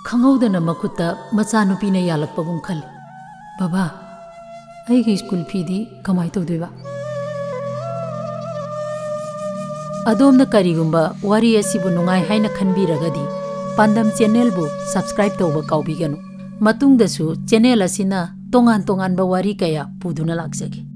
ꯈꯪꯍꯧꯗꯅ ꯃꯈꯨꯠꯇ ꯃꯆꯥꯅꯨꯄꯤꯅ ꯌꯥꯜꯂꯛꯄꯒꯨꯝ ꯈꯜꯂꯤ꯫ "ꯕꯕꯥ, ꯑꯩꯒꯤ ꯁ꯭ꯀꯨꯜ ꯐꯤꯗꯤ ꯀꯃꯥꯏ ꯇꯧꯗꯣꯏꯕ?" ꯑꯗꯣꯝꯅ ꯀꯔꯤꯒꯨꯝꯕ ꯋꯥꯔꯤ ꯑꯁꯤꯕꯨ ꯅꯨꯡꯉꯥꯏ ꯍꯥꯏꯅ ꯈꯟꯕꯤꯔꯒꯗꯤ ꯄꯥꯟꯗꯝ ꯆꯦꯅꯦꯜꯕꯨ ꯁꯕꯁꯀ꯭ꯔꯥꯏꯕ ꯇꯧꯕ ꯀꯥꯎꯕꯤꯒꯅꯨ꯫ ꯃꯇꯨꯡꯗꯁꯨ ꯆꯦꯅꯦꯜ ꯑꯁꯤꯅ ꯇꯣꯉꯥꯟ ꯇꯣꯉꯥꯟꯕ ꯋꯥꯔꯤ ꯀꯌꯥ ꯄꯨꯗꯨꯅ ꯂꯥꯛꯆꯒꯦ꯫